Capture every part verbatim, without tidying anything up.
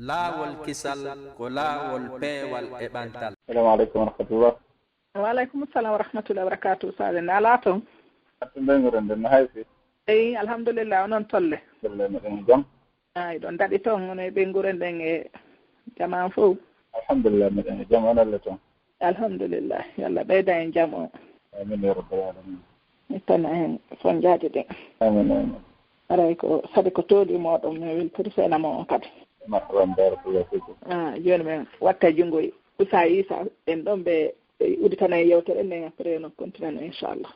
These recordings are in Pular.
Laawol kisal ko laawol peewal e ɓantal. Assalamu aleykum wa rahmatullah. Wa aleykum salam wa rahmatullah wa barakatuh. Saade nde alaa toon? Attu mbeynguren nden no haysi. Eyi, alhamdulillah, onon tolle? Tolle meɗen e jam. Ay, ɗon daɗi toon, onon e ɓeynguren ɗen e jamaa fof? Alhamdulillah, meɗen e jam, onon le toon? Alhamdulillah, yo Allah ɓeyda en jam o. Amin ya rabbal alamin. Ittana en sonjaaji ɗin. Amin, amin. Aray ko saɗi ko tooli mooɗon, mi weltori seenamo on kadi. Marhaban, barakallahu fikum. Ah, jooni men watta junngo Usa Isa, en ɗon ɓe udditana en yewtere nden, après no continue inchallah.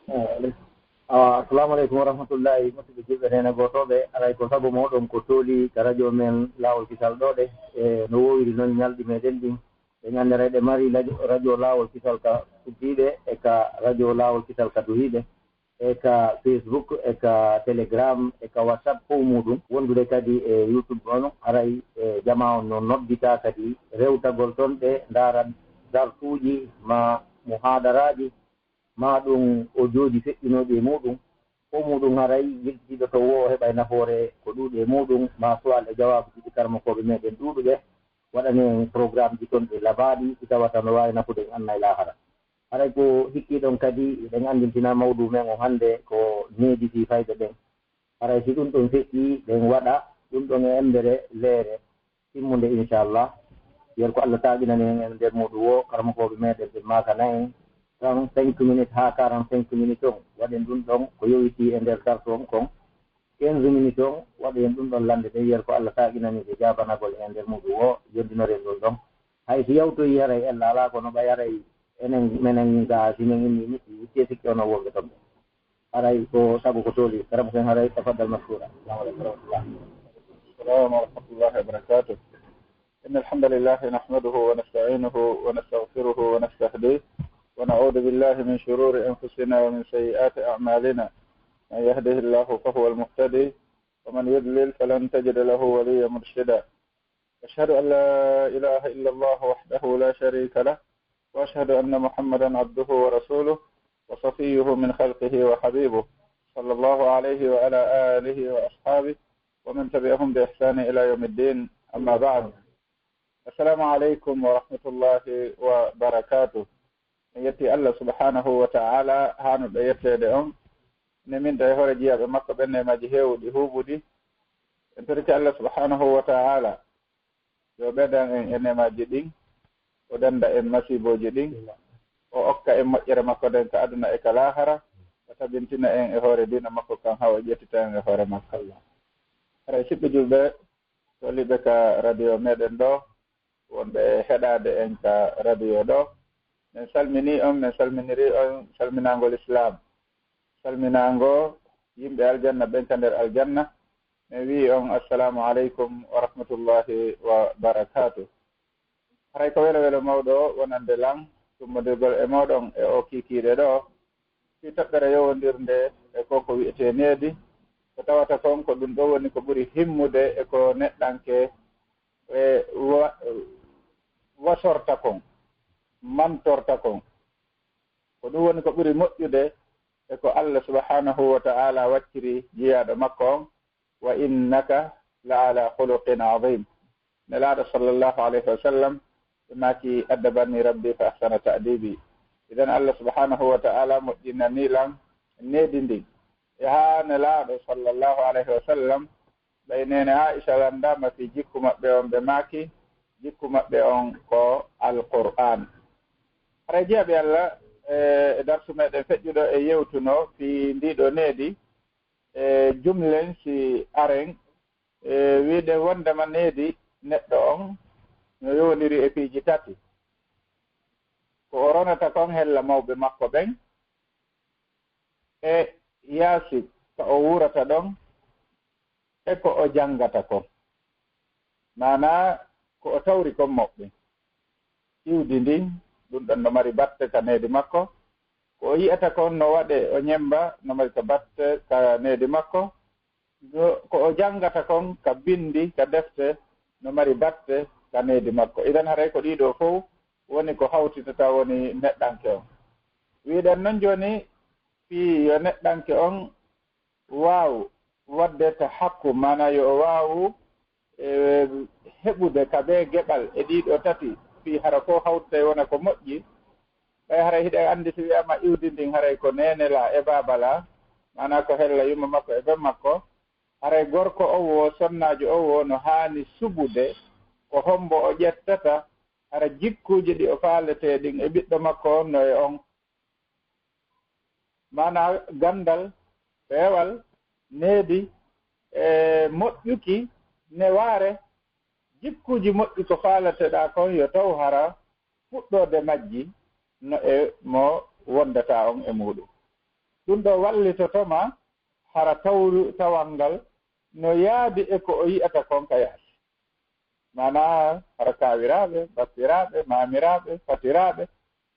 Awa, assalamu aleykum wa rahmatullahi, musidɓe julɓe nene gootooɓe, aray ko sago mooɗon ko tooli ka radio men Laawol Kisal ɗoo ɗe, e no woowiri non ñalɗi meɗen ɗin. Ɓe ñannde rey ɗe mari radio Laawol Kisal ka uddiiɓe, e ka radio Laawol Kisal ka duhiiɓe, e ka Facebook, e ka Telegram, e ka WhatsApp fow muuɗum, wondude kadi e YouTube on, aray e jamaa on no noddita kadi rewtagol ton ɓe ndaara darsuuji ma muhaadaraaji, ma ɗum audiooji feƴƴinooɗi e muuɗum. Fow muuɗum haray yiltiiɗo to woo heɓay nafoore ko ɗuuɗi e muuɗum, ma suwal e jawaabuuji ɗi karamokooɓe meɗen ɗuuɗuɓe waɗani en programmeji ton ɗi labaaɗi, ɗi tawata no waawi nafude en anna e laahara. Haray ko hikkiiɗon kadi, eɗen anndintina mawduu men on hannde ko needi fii fayɓe ɓen. Haray si ɗum ɗon feƴƴii, ɗen waɗa ɗum ɗon e emmbere leere timmunde, inchallah. Yer ko Allah taaƴinani en e nder muuɗum woo, karamokooɓe meɗen ɓe maakana en trente-cinq minutes haa quarante-cinq minutes on, waɗen ɗum ɗon ko yowitii e nder sarto on kon. Quinze minutes on, waɗoyen ɗum ɗon lannde ɗen, yer ko Allah taaƴinani ɓe jaabanagol e nder muuɗum woo, jonndinoren ɗum ɗon. Hay si yawtoyii haray ella alaa, kono ɓay haray enen, menen gaa, si men immii Misiri, ittee sikke on o wonɓe ton ɓe. Haray ko sago ko tooli, karamu ken haray, tafaddal mashkuura. Assalamu aleykum wa rahmatullah. Assalamu wa rahmatullahi wa barakatuh. إن الحمد لله نحمده ونستعينه ونستغفره ونستهديه، ونعوذ بالله من شرور أنفسنا ومن سيئات أعمالنا. من يهده الله فهو المهتدي، ومن يضلل فلن تجد له وليا مرشدا. أشهد أن لا إله إلا الله وحده لا شريك له، وأشهد أن محمدا عبده ورسوله، وصفيه من خلقه وحبيبه، صلى الله عليه وعلى آله وأصحابه ومن تبعهم بإحسان إلى يوم الدين. أما بعد. السلام عليكم ورحمة الله وبركاته. En yetti Allah subhanahu wa ta'ala haanuɗo yetteede on, neminta e hoore jiyaaɓe makko ɓen neemaaji heewuɗi huuɓuɗi. En torike Allah subhanahu wa ta'ala yo ɓeydan en e neemaaji ɗin, o dannda en masiibooji ɗin, o okka en moƴƴere makko nden ka aduna e ka laahara, o tabintina en e hoore diina makko kan, haa o ƴettita en e hoore makko. Haray siɓɓe julɓe, toliiɓe ka radio meɗen ɗoo, wonɓe heɗaade en ka radio ɗoo, men salminii on, men salminirii on salminaango lislaam, salminaango yimɓe aljanna ɓen ka nder aljanna. Men wi'i on, assalaamu aleykum wa rahmatullahi wa barakaatuh. Haray ko welo welo mawɗo wonande lan tummbondirgol e mooɗon e oo kiikiiɗe ɗoo, fii toɓɓere yowondirnde e ko ko wi'etee needi, ko tawata kon ko ɗum ɗoo woni ko ɓuri himmude e ko neɗɗanke e wa-, wasorta kon, mantorta kon. Ko ɗum woni ko ɓuri moƴƴude e ko Allah subhanahu wa ta'ala wakkiri jiyaaɗo makko on, wa innaka la ala khuluqin azim. Nelaaɗo sallallahu alayhi wa sallam ɓe maaki, addabani rabbi fa ahsana ta'dibi. Idan Allah subhanahu wa ta'ala moƴƴinanii lan needi ndin. E haa Nelaaɗo sallallahu alayhi wa sallam, ɓay neene Aisha lanndaama fii jikku maɓɓe on, ɓe maaki, jikku maɓɓe on ko Alqur'aan. Haray jiyaaɓe Allah, e, e darsu meɗen feƴƴuɗo e yewtuno fii ndii ɗoo needi, e, jumlen si aren, e, wi'den wonndema needi neɗɗo on no yowondiri e piiji tati. Ko o ronata kon hella mawɓe makko ɓen, e yaasi ka o wuurata ɗon, e ko o janngata kon. Maanaa ko o tawri kon moƴƴi. Iwdi ndin, ɗum ɗon no mari batte ka needi makko. Ko o yi'ata kon no waɗe o ñemmba, no mari ka batte ka needi makko. Ko o janngata kon ka binndi, ka defte, no mari batte ka needi makko. Idan haray ko ɗii ɗoo fow woni ko hawtitata woni neɗɗanke on. Wi'ɗen non jooni fii yo neɗɗanke on waawu waɗde tahakkum, maanaa yo o waawu e heɓude ka ɓee geɓal e ɗii ɗoo tati, fii hara fof hawtay wona ko moƴƴi, ɓay haray hiɗa anndi si wi'aama iwdi ndin haray ko neene laa e baaba laa, maanaa ko hella yumma makko e ben makko, haray gorko on woo sonnaajo on woo no haani suɓude ko hommbo o ƴettata, hara jikkuuji ɗi o faaletee ɗin e ɓiɗɗo makko on no e on. Maanaa ganndal, peewal, needi, e moƴƴuki, newaare, jikkuuji moƴƴi ko faalateɗaa kon yo taw hara fuɗɗoode majji no e mo wondataa on e muuɗum. Ɗum ɗoo wallitoto ma hara tawru-, tawal ngal no yaadi e ko o yi'ata kon ka yaasi. Maanaa hara kaawiraaɓe, bappiraaɓe, maamiraaɓe, fatiraaɓe,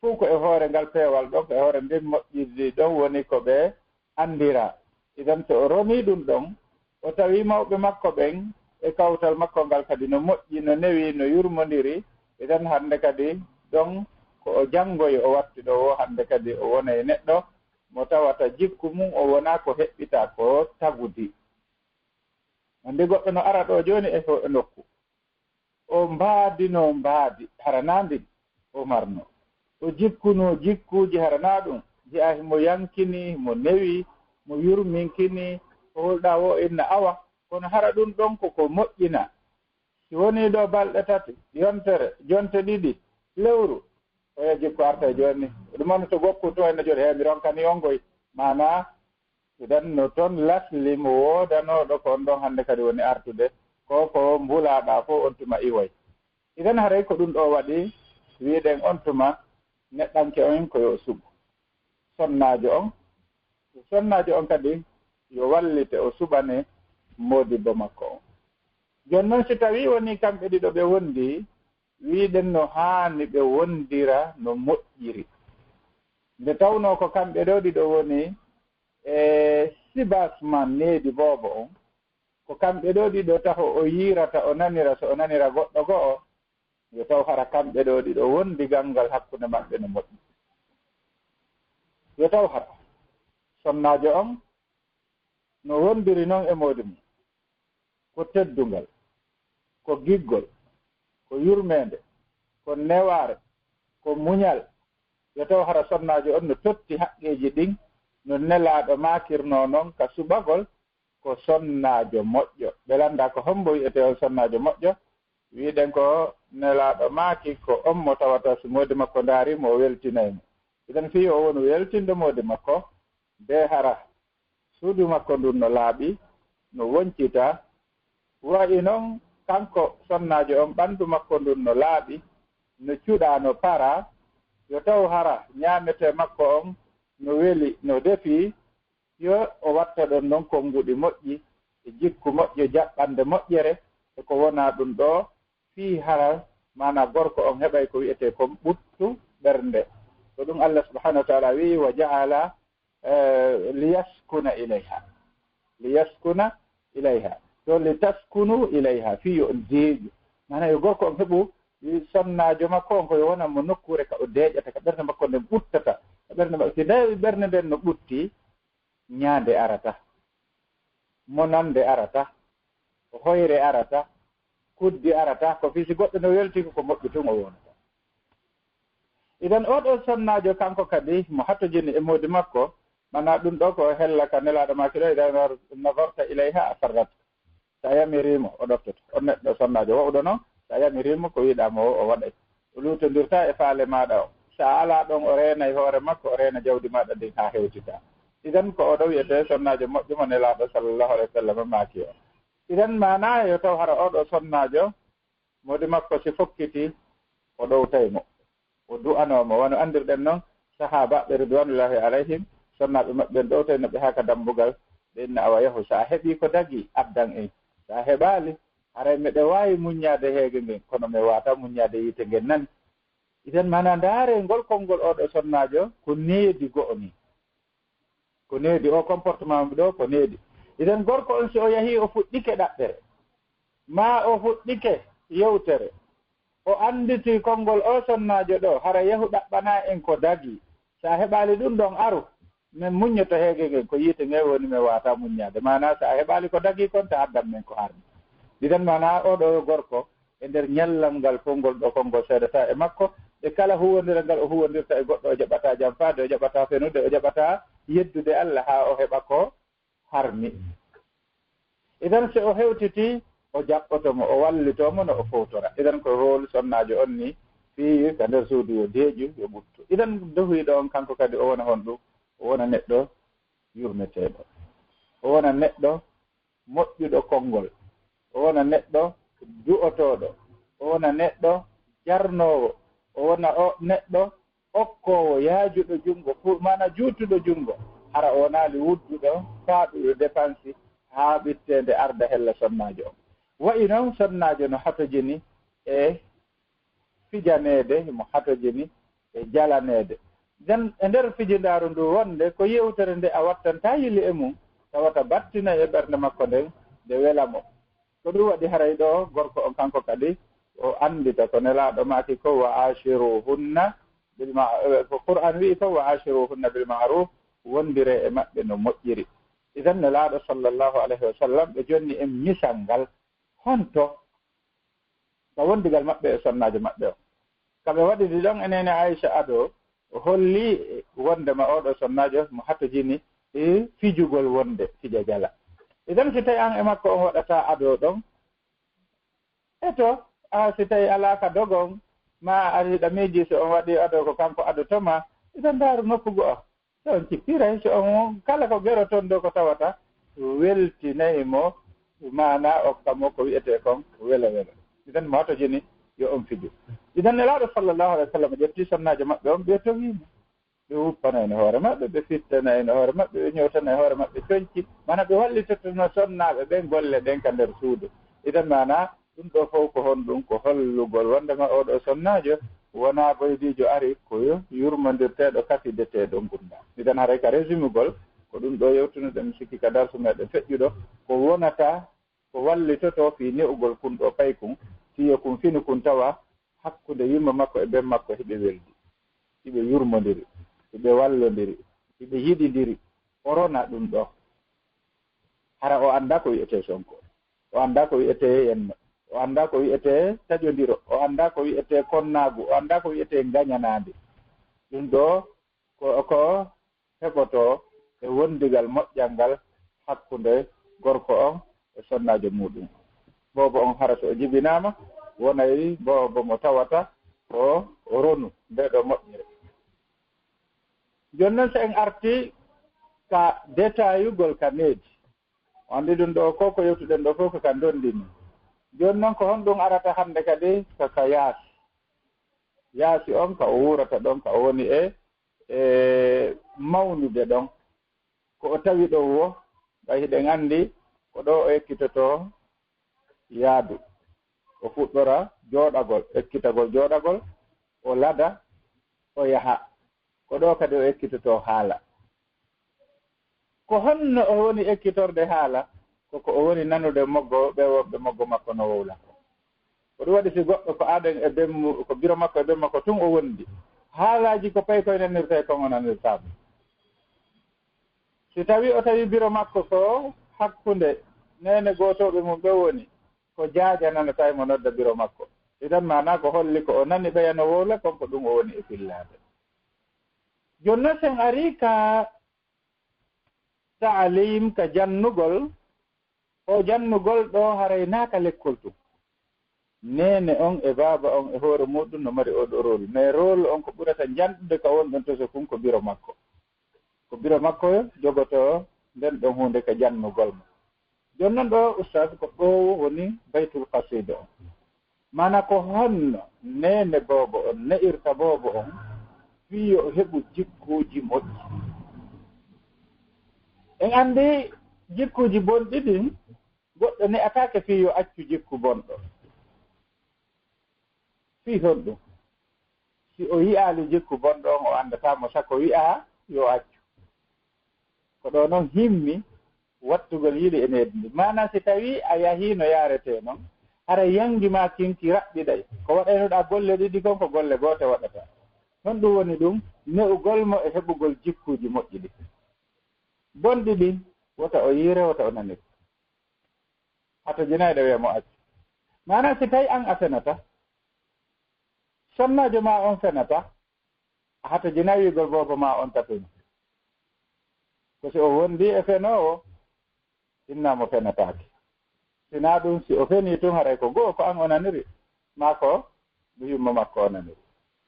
fow ko e hoore ngal peewal ɗon, ko e hoore ndin moƴƴirdi ɗon woni ko ɓe anndiraa. Idan so o ronii ɗum ɗon, o tawii mawɓe makko ɓen e kawtal makko ngal kadi no moƴƴi, no newii, no yurmondiri, idan hannde kadi ɗon ko o janngoyi o watti ɗoo woo, hannde kadi o wonay neɗɗo mo tawata jikku mum o wonaa ko heɓɓitaa ko tagudi. Anndi goɗɗo no ara ɗoo jooni e ho-, e nokku. O mbaadinoo mbaadi, hara naa ndin o marnoo. O jikkunoo jikkuuji, hara naa ɗum. Ji'aa himo yankini, himo newi, mo yurminkini, ko hulɗaa woo inna awa. Kono hara ɗum ɗon ko ko moƴƴinaa. Si wonii ɗoo balɗe tati, yontere, jonte ɗiɗi, lewru, oya jikku arta e jooni. Ɗum woni to gokku to en no jooɗi, "Hee, mi ronkanii on ngoy." Maanaa, idan no ton lasli mo woodanooɗo ko on ɗon hannde kadi woni artude, ko ko mbulaaɗaa fof on tuma iwoy. Idan haray ko ɗum ɗoo waɗi, wi'uɗen on tuma neɗɗanke on ko yo o suɓu sonnaajo on. Sonnaajo on kadi yo wallite o suɓane moodibbo makko on. Jooni non si tawii wonii kamɓe ɗiɗo ɓe wondi, wi'uɗen no haani ɓe wondira no moƴƴiri. Nde tawnoo ko kamɓe ɗoo ɗiɗo woni e sibasman needi boobo on, ko kamɓe ɗoo ɗiɗo taho o yiirata, o nanira, so o nanira goɗɗo go'o, yo taw hara kamɓe ɗoo ɗiɗo wondigal ngal hakkunde maɓɓe no moƴƴi. Yo taw hara sonnaajo on no wondiri non e moodi mum, ko teddungal, ko giggol, ko yurmeende, ko newaare, ko muñal. Yo taw hara sonnaajo on no totti haqqeeji ɗin no Nelaaɗo maakirnoo non ka suɓagol, ko sonnaajo moƴƴo. Ɓe lannda ko hommbo wi'etee on sonnaajo moƴƴo? Wi'uɗen ko Nelaaɗo maaki ko on mo tawata si moodi makko ndaari mo, o weltinay mo. Idan fii o wonu weltinɗo moodi makko, bee hara suudu makko ndun no laaɓi, no woncita. Wa'i non kanko sonnaajo on, ɓandu makko ndun no laaɓi, no cuɗaa, no paraa. Yo taw hara ñaametee makko on no weli, no defii. Yo o watta ɗon non konnguɗi moƴƴi, e jikku moƴƴo, jaɓɓande moƴƴere, e ko wonaa ɗum ɗoo, fii hara, maanaa gorko on heɓay ko wi'etee kon ɓuttu ɓernde. Ko ɗum Allah subhanahu wa ta'ala wi'i, "Wa ja'ala, eh, liyaskuna ilayha." Liyaskuna ilayha. To litaskunu ilayha, fii yo on deeƴu. Maanaa yo gorko on heɓu sonnaajo makko on ko yo wona mo nokkuure ka o deeƴata, ka ɓernde makko nden ɓuttata. Ka ɓernde makko, si nde ɓernde nden no ɓutti, ñaande arata, monande arata, hoyre arata, kuddi arata, ko fii si goɗɗo no welti ko, ko moƴƴi tun o wonata. Idan oo ɗoo sonnaajo kanko kadi mo hatojini e moodi makko, maanaa ɗum ɗoo ko hella ka Nelaaɗo maaki ɗoo, "Idaa nazarta ilayha asarrat." Si a yamirii mo, o ɗoftoto. On neɗɗo sonnaajo wa'uɗo non, si a yamirii mo ko wi'uɗaa mo o waɗay. O luutondirtaa e faale maaɗa on. Si a alaa ɗon, o reenay hoore makko, o reena jawdi maaɗa ndin haa hewtita. Idan ko oo ɗoo wi'etee sonnaajo moƴƴo mo Nelaaɗo sallallahu alayhi wa sallam maaki on. Idan maanaa yo taw hara oo ɗoo sonnaajo, moodi makko si fokkiti, o ɗowtay mo, o du'anoo mo. Wano anndirɗen non, sahaabaaɓe ridwanullahi alayhim, sonnaaɓe maɓɓe ɓen ɗowtayno ɓe haa ka dambugal, ɓe inna, "Awa yahu, si a heɓii ko dagii, addan en. Si a heɓaali, haray meɗen waawi muññaade heege ngen, kono men waawataa muññaade yiite ngen nani." Idan maanaa ndaaree ngol konngol oo ɗoo sonnaajo, ko needi go'o nii. Ko needi, oo comportement mo ɗoo ko needi. Idan gorko on, si o yahii, o fuɗɗike ɗaɓɓere, maa o fuɗɗike yewtere, o annditii konngol oo sonnaajo ɗoo, hara yahu ɗaɓɓanaa en ko dagii. Si a heɓaali ɗum ɗon, aru, men muññoto heege ngen, ko yiite ngen woni men waawataa muññaade. Maanaa, si a heɓaali ko dagii kon, ta addan men ko harmi. Idan maanaa oo ɗoo gorko e nder ñallal ngal konngol ɗoo konngol seedataa e makko, e kala huuwondiral ngal o huuwondirta e goɗɗo o jaɓataa janfaade, o jaɓataa fenude, o jaɓataa yeddude Alla haa o heɓa ko harmi. Idan so o hewtitii, o jaɓɓoto mo, o wallitoo mo no o fowtora. Idan ko rôle sonnaajo on nii fii ka nder suudu yo deeƴu, yo ɓuttu. Idan dohiiɗo on kanko kadi o wona honɗum? O wona neɗɗo yurmeteeɗo. O wona neɗɗo moƴƴuɗo konngol, o wona neɗɗo du'otooɗo, o wona neɗɗo jarnoowo, o wona o neɗɗo okkoowo yaajuɗo junngo, fu-, maana juutuɗo junngo, hara o wonaali wudduɗo faaɗuɗo depansi haa ɓitteende arda hella sonnaajo on. Wa'i non sonnaajo no hatojini e fijaneede, himo hatojini e jalaneede. Nden e nder fijindaaru ndu wonde ko yewtere nde a wattantaa yili e mum, tawata battinay e ɓernde makko nden, nde wela mo. Ko ɗum waɗi haray ɗoo gorko on kanko kadi o anndita ko Nelaaɗo maaki ko, "Wa aashiruhunna bil ma-," eh, ko Qur'aan wi'i ko, "Wa aashiruhunna bil ma'ruf," wondiree e maɓɓe no moƴƴiri. Idan Nelaaɗo sallallahu alayhi wa sallam ɓe jonni en misal ngal honto ka wondigal maɓɓe e sonnaajo maɓɓe on. Ka ɓe waɗidi ɗon e neene Aisha ado, o holli wondema oo ɗoo sonnaajo mo hatojini e fijugol wonde fija jala. Idan si tawi an e makko on waɗataa ado ɗon, eto, a si tawi alaa ka dogon, ma a ari hiɗa miiji so on waɗi ado ko kanko adoto ma, idan ndaaru nokku go'o. So on cippiray, so on kala ko gero ton ɗoo ko tawata, weltinay mo, maanaa okka mo ko wi'etee kon welo welo. Idan mo hatojini yo on fiju. Idan Nelaaɗo sallallahu alaihi wa sallam ƴetti sonnaajo maɓɓe on, ɓe towi mo. Ɓe wuppanayno hoore maɓɓe, ɓe fittanayno hoore maɓɓe, ɓe ñewtanay hoore maɓɓe conci. Mana ɓe wallitotono sonnaaɓe ɓen golle ɗen ka nder suudu. Idan maanaa, ɗum ɗoo fow ko honɗum? Ko hollugol wondema oo ɗoo sonnaajo wonaa boydiijo ari, ko yo yurmondirteeɗo, kafideteeɗo ngurndan. Idan haray ka resumugol, ko ɗum ɗoo yewtunoɗen, mi sikki ka darsu meɗen feƴƴuɗo, ko wonata, ko wallitotoo fii ne'ugol kun ɗoo paykun, fii yo kun finu kun tawa hakkunde yumma makko e ben makko hiɓe weldi, hiɓe yurmondiri, hiɓe wallondiri, hiɓe yiɗindiri. O rona ɗum ɗoo. Hara o anndaa ko wi'etee sonko, o anndaa ko wi'etee yenno, o anndaa ko wi'etee taƴondiro, o anndaa ko wi'etee konnaagu, o anndaa ko wi'etee ngañanaande. Ɗum ɗoo ko, ko heɓotoo e wondigal moƴƴal ngal hakkunde gorko on e sonnaajo muuɗum. Boobo on hara so o jibinaama, wonay boobo mo tawata ko ronu ndee ɗoo moƴƴere. Jooni non, so en artii ka detaayugol ka needi, on anndi ɗum ɗoo ko, ko yewtuɗen ɗoo fof ko ka ndonndini. Jooni non, ko honɗum arata hannde kadi ka, ka yaasi? Yaasi on ka o wuurata ɗon, ka o woni e, e mawnude ɗon. Ko o tawi ɗoo woo, ɓay hiɗen anndi ko ɗoo o ekkitotoo yaadu. O fuɗɗora jooɗagol, ekkitagol jooɗagol, o lada, o yaha. Ko ɗoo kadi o ekkitotoo haala. Ko honno o woni ekkitorde haala? Ko ko o woni nanude moggo, ɓe wonɓe moggo makko no wowla ko. Ko ɗum waɗi si goɗɗo ko aaden e ben mu-, ko biro makko e ben makko tun o wondi. Haalaaji ko pay koy nanirta e kon o nanirtaama. Si tawi o tawi biro makko ko hakkunde neene gootooɓe mum ɓe woni, ko jaaja nanata mo nodda biro makko. Idan maanaa ko holli ko o nani ɓeya no wowla kon ko ɗum o woni e fillaade. Jooni non, sen arii ka taalim, ka jannugol, o jannugol ɗoo haray naa ka lekkol tun. Neene on e baaba on e hoore muuɗum no mari oo ɗoo rôle, mais rôle on ko ɓurata janɗude ka wonɗon toso kun ko biro makko. Ko biro makko jogotoo nden ɗon huunde ka jannugol mo. Jooni non ɗoo, ustaas, ko ɗoo woni baytul qasida on. Maana ko honno neene boobo on ne'irta boobo on fii yo o heɓu jikkuuji moƴƴi? En anndi jikkuuji bonɗi ɗin, goɗɗo ne'ataake fii yo accu jikku bonɗo. Fii honɗum? Si o yi'aali jikku bonɗo on, o anndataa mo sako wi'a yo accu. Ko ɗoo non himmi wattugol yili e needi ndi. Maanaa si tawii a yahii no yaaretee non, hara yangi maa kin ki raɓɓiɗay. Ko waɗaynoɗaa golle ɗiɗi kon, ko golle goote waɗataa. Honɗum woni ɗum? Ne'ugol mo e heɓugol jikkuuji moƴƴi ɗin. Bonɗi ɗin, wota o yiire, wota o nanir. hato jinayɗo wi'a mo accu. Maanaa si tawi an a fenata, sonnaajo maa on fenata, a hato jinay wi'ugol boobo maa on tatun. Ko si o wondii e fenoowo, inna mo fenataake. Sinaa ɗun, si o fenii tun, haray ko go'o ko an o naniri, maa ko ndu yumma makko o naniri.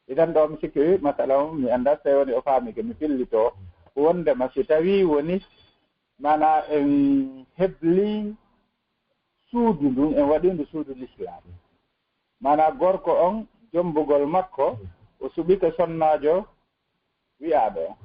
Idan ɗoo mi sikki masala on, mi anndaa si tawi woni o faamike, mi fillitoo wondema si tawii woni, maanaa en heblii suudu ndun, en waɗii ndu suudu lislaam. Maanaa gorko on, jombugol makko, o suɓike sonnaajo wi'aaɗo on.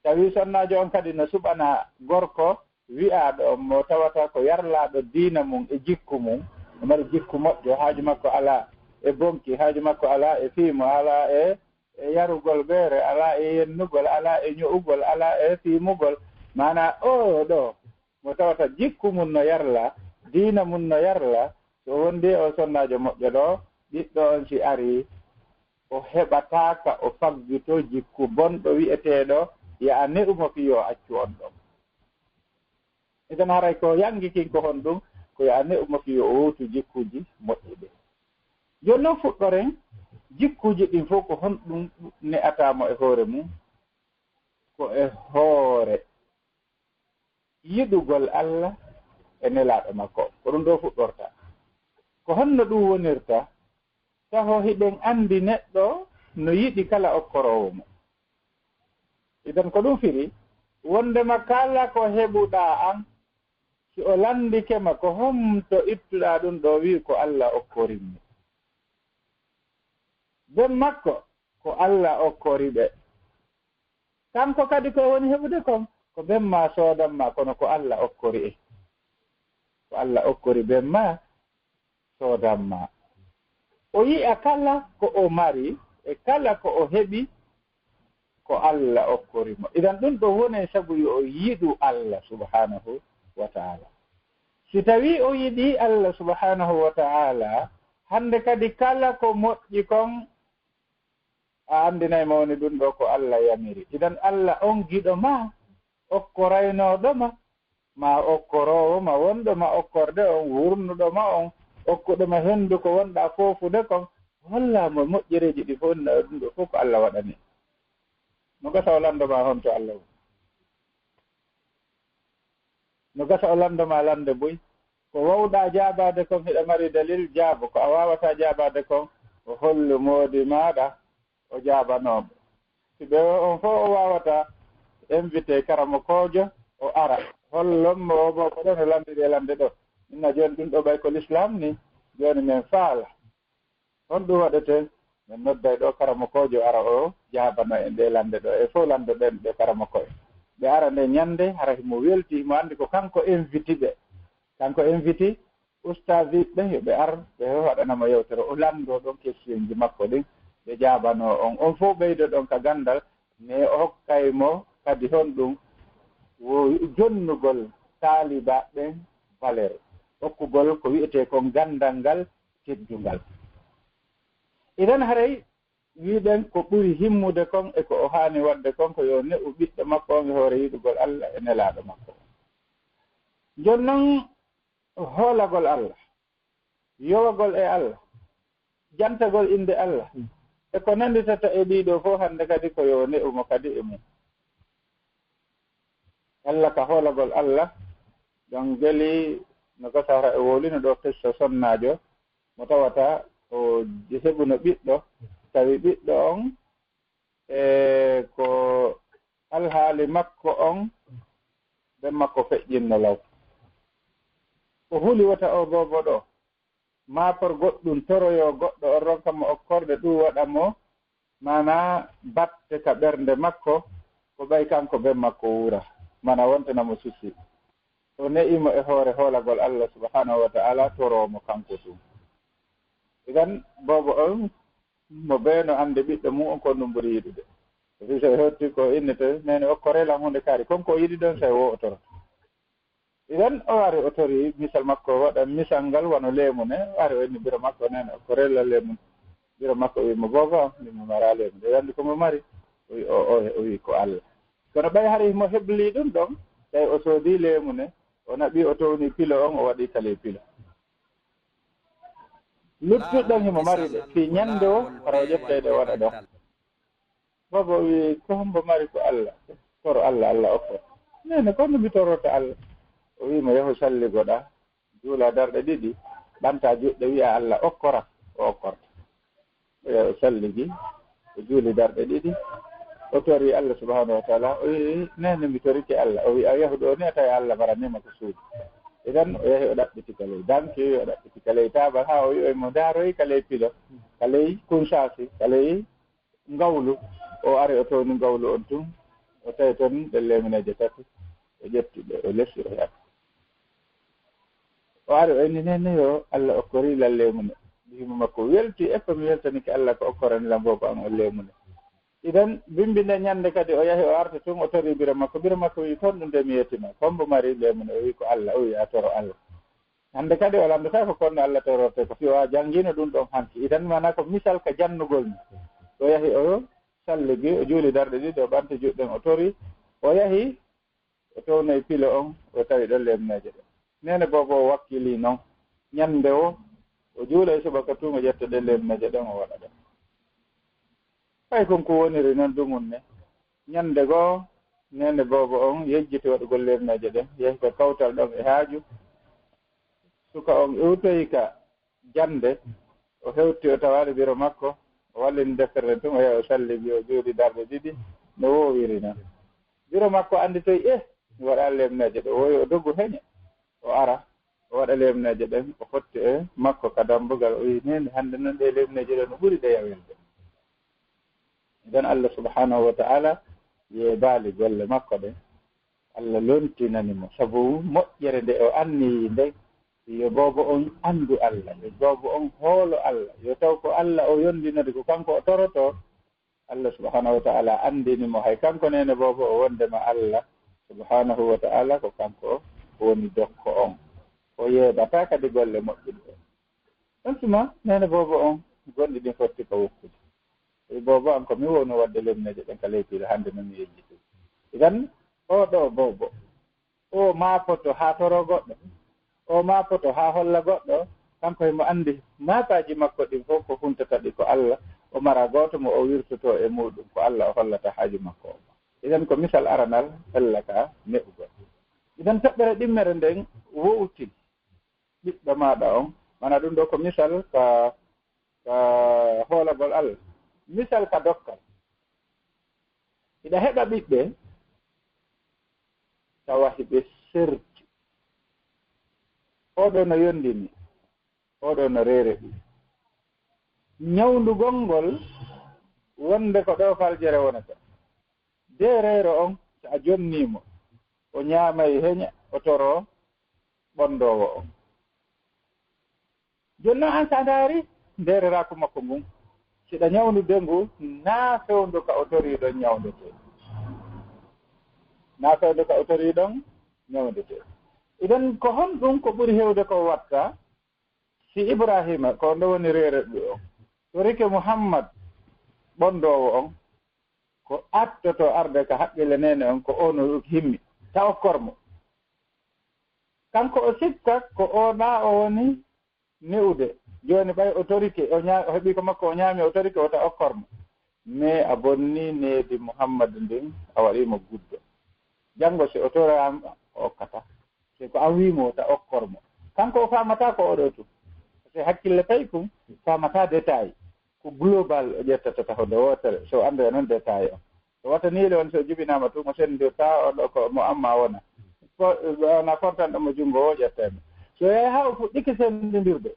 Tawi sonnaajo on kadi no suɓana gorko wi'aaɗo on mo tawata ko yarlaaɗo diina mun e jikku mun, o mari jikku moƴƴo, haaju makko alaa e bonki, haaju makko alaa e fiimo, alaa e, e yarugol ɓeere, alaa e yennugol, alaa e ño'ugol, alaa e fiimugol. Maanaa oo ɗoo mo tawata jikku mun no yarlaa, diina mun no yarlaa, si o wondii e oo sonnaajo moƴƴo ɗoo, ɓiɗɗo on si arii, o heɓataa ka o faggitoo jikku bonɗo wi'eteeɗo, yo a ne'u mo fii yo o accu on ɗon. Idan haray ko yangi kin ko honɗun? Ko yo a ne'u mo fii yo o wowtu jikkuuji moƴƴi ɗin. Jooni non fuɗɗoren jikkuuji ɗin fow ko honɗun ne'ataa mo e hoore mun? Ko e hoore yiɗugol Alla e Nelaaɗo makko on. Ko ɗun ɗoo fuɗɗorta. Ko honno ɗun wonirta? Taho hiɗen anndi neɗɗo no yiɗi kala okkoroowo mo. Idan ko ɗun firi, wondema kala ko heɓuɗaa an, si o lanndike ma, ko honto ittuɗaa ɗun ɗoo? Wi'u ko Alla okkorimmi. Ben makko, ko Alla okkori ɓe. Kanko kadi ko o woni heɓude kon, ko ben maa soodan maa, kono ko Alla okkori en. Ko Alla okkori ben maa soodan maa. O yi'a kala ko o mari e kala ko o heɓi, ko Alla okkori mo. Idan ɗun ɗoo wonay sabu yo o yiɗu Alla subhanahu wa ta'ala. Si tawii o yiɗii Alla subhanahu wa ta'ala, hande kadi kala ko moƴƴi kon, a anndinay mo woni ɗun ɗoo ko Alla yamiri. Idan Alla on giɗo maa, okkoraynooɗo ma, maa okkoroowo ma, wonɗo ma okkorde on, wurnuɗo ma on, okkuɗo ma hendu ko wonɗaa foofude kon, hollaa mo moƴƴereeji ɗi fow, ɗun ɗoo fow ko Alla waɗani. No gasa o lanndo maa honto Alla woni. No gasa o lanndo maa lannde buy. Ko wawɗaa jaabaade kon, hiɗa mari dalil, jaabo. Ko a waawataa jaabaade kon, o hollu moodi maaɗa, o jaabanoo mo. Si ɓe on fow o waawataa, invite karamokoojo, o ara. Hollon mo o boo ko ɗon o lanndiri e lannde ɗoo. Inna jooni ɗun ɗoo ɓay ko lislaam nii, jooni men faala. Honɗun waɗetee? Men nodday ɗoo karamokoojo ara o jaabano en ɗee lannde ɗoo. E fow lanndoɗen ɗe karamoko'en. Ɓe ara nde ñannde, hara himo weltii, himo anndi ko kanko inviti ɓe. Kanko inviti ustaasiiɓe ɓen, yo ɓe ar, ɓe waɗana mo yewtere. O lanndoo ɗon kestiyoŋji makko ɗin, ɓe jaabanoo on. On fow ɓeydo ɗon ka ganndal, mais o hokkay mo kadi honɗun? Wo jonnugol taalibaaɓe ɓen valeur, okkugol ko wi'etee kon ganndal ngal teddungal. Idan haray wi'uɗen ko ɓuri himmude kon e ko o haani waɗde kon ko yo ne'u ɓiɗɗo makko on e hoore yiɗugol Alla e Nelaaɗo makko on. Jooni non, hoolagol Alla, yowagol e Alla, jantagol innde Alla, e ko nanditata e ɗii ɗoo fow hande kadi ko yo ne'u mo kadi e mun. Alla ka hoolagol Alla, ɗon geli no gasa hara e wowlino ɗoo qissa sonnaajo mo tawata o heɓuno ɓiɗɗo, tawi ɓiɗɗo on e ko alhaali makko on, ben makko feƴƴinno law. O huli wota o boobo ɗoo, maa por goɗɗun toroyoo goɗɗo on ronka mo okkorde ɗun waɗa mo, maanaa batte ka ɓernde makko, ko ɓay kanko ben makko wuura, maanaa wontana mo susi. O ne'i mo e hoore hoolagol Alla subhanahu wa ta'ala, toroo mo kanko tun. Idan, boobo on, mo bee no anndi ɓiɗɗo mun on ko ndun ɓuri yiɗude. Fii so ɓe hotti ko innete, neene okkoree lan huunde kaari. Kon ko o yiɗi ɗon, sey wo o toroto. Idan, o ari o tori misal makko, o waɗa misal ngal wano leemu ne. O ari o inni biro makko, neene okkoree lan leemu. Biro makko wi'i mo, boobo, min mi maraa leemu. Nde o anndi ko mo mari, o wi'i, o, o, o wi'i ko Alla. Kono ɓay hari mo heblii ɗun ɗon, tawi o soodii leemu ne, o naɓii, o towni pilo on, o waɗi ka ley pilo. Luttuɗen himo mari ɗe, fii ñande o, hara o ƴettay ɗe o waɗa ɗon. Boobo o wi'i, "Ko hombo mari ko Alla? Toro Alla, Alla okko." "Neene, ko honno mi tororta Alla?" O wi'i mo, "Yahu salligoɗaa, juula darɗe ɗiɗi, ɓantaa juuɗe, wi'a Alla okkora, o okkorta." O yahi o salligi, o juuli darɗe ɗiɗi, o tori Alla subhanahu wa taala, o wi'i, "Neene, mi torike Alla." O wi'i, "A yahu ɗoo ni, a tawi Alla baranii ma ko suuɗi." Idan o yahi o ɗaɓɓiti ka ley danki, o ɗaɓɓiti ka ley taabal, haa o wi'i mo ndaaroyi ka ley pilo, ka ley kunsaasi, ka ley ngawlu. O ari o towni ngawlu on tun, o tawi ton ɗen leemineeje tati, o ƴetti ɗe, o lesi, o yari. O ari o inni, "Neene yo, Alla okkorii lan leemune." Bihi mo makko welti, "E ko mi weltanike Alla ko okkorani lan boobo an on leemune." Idan bimbi nde ñande kadi o yahi o arti tun, o tori biro makko. Biro makko wi'i, "Ko honɗun de mi yetti ma? Ko hombo mari leemune?" O wi'i, "Ko Alla." O wi'i, "A toro Alla." Hande kadi o lanndata ko honno Alla tororte, ko fii o janngiino ɗun ɗon hanki. Idan maanaa ko misal ka jannugol ni. O yahi o salligi, o juuli darɗe ɗiɗi, o ɓanti juuɗe ɗen, o tori, o yahi, o townoyi pilo on, o tawi ɗon leemineeje ɗen. Neene boobo o wakkilii non. Ñande o, o juulay subaka tun, o ƴetta ɗen leemineeje ɗen, o waɗa ɗon. Ɓay kon ko woniri non dumunne. Ñande goo, neene boobo on yejjiti waɗugol leemineeje ɗen, yehi ka kawtal ɗon e haaju. Suka on iwtoyi ka jannde, o hewti, o tawaali biro makko, o wallini deftere nden tun, o yahi o salligi, o juuli darɗe ɗiɗi, no woowiri non. Biro makko annditoyi, "Eh, mi waɗaali leemineeje ɗo." Woyi o dogu heña, o ara, o waɗa leemineeje ɗen, o fotti e makko ka dambugal, o wi'i, "Neene, hande non ɗee leemineeje ɗoo no ɓuri ɗe yawirde." Idan Alla subhanahu wa ta'ala yeebaali golle makko ɗen. Alla lontinani mo, sabu moƴƴere nde o anniyii nden, yo boobo on anndu Alla, yo boobo on hoolo Alla, yo taw ko Alla o yondinori, ko kanko o torotoo. Alla subhanahu wa ta'ala anndini mo, hay kanko neene boobo o, wondema Alla subhanahu wa ta'ala ko kanko woni dokko on. O yeeɓataa kadi golle moƴƴuɗe ɗen. On tuma, neene boobo on, gonɗi ɗin fotti ka woppude. Ɓe boobo an ko mi wowno waɗde leemineeje ɗen ka ley piila, hande non mi yejjiti. Idan, oo ɗoo boobo, o maapoto haa toroo goɗɗo, o maapoto haa holla goɗɗo, kanko himo anndi maapaaji makko ɗin fof ko huntata ɗi ko Alla, o mara gooto mo o wirtotoo e muuɗum, ko Alla o hollata haaju makko on. Idan ko misal aranal hella ka ne'ugol. Idan toɓɓere ɗimmere nden wowti ɓiɗɗo maaɗa on, mana ɗum ɗoo ko misal ka, ka hoolagol Alla. Misal ka dokkal. Hiɗa heɓa ɓiɓɓe, tawa hiɓe serti. Oɗo no yondini, oɗo no reere ɗi. Ñawndugol ngol wonde ko ɗoo faljere wonata. De reero on, so a jonnii mo, o ñaamay heña, o toroo ɓondoowo on. Jooni non, an, so a ndaari ndeereraaku makko ngun, si ɗa ñawnude ngu, naa fewndo ka o torii ɗon ñawndetee. Naa fewndo ka o torii ɗon ñawndetee. Idan, ko honɗun ko ɓuri heewde ko watta? Si Ibraahiima, ko on ɗon woni reererɗo on, torike Muhammad, ɓondoowo on, ko attoto arde ka haqqille neene on, ko on o himmi, ta okkor mo. Kanko o sikka ko o, naa o woni ne'ude. Jooni ɓay o torike, o ñaa-, o heɓii ko makko, o ñaami, o torike, o ta okkor mo. Mais a bonnii needi Muhammadu ndin, a waɗii mo guddo. Janngo si o toraama, o okkata. Si ko an wii mo, ta okkor mo. Kanko o faamataa ko oɗo tun. Parce que hakkille pay kun faamataa détail. Ko global o ƴettata taho nde wootere, so o anndoya non détail on. So wata nii le on, so o jibinaama tun, o senndirtaa on ɗo ko mo amma wona. Ko, wona kontanɗo mo junngo o ƴettay mo. So yahi haa o fuɗɗike senndindirde,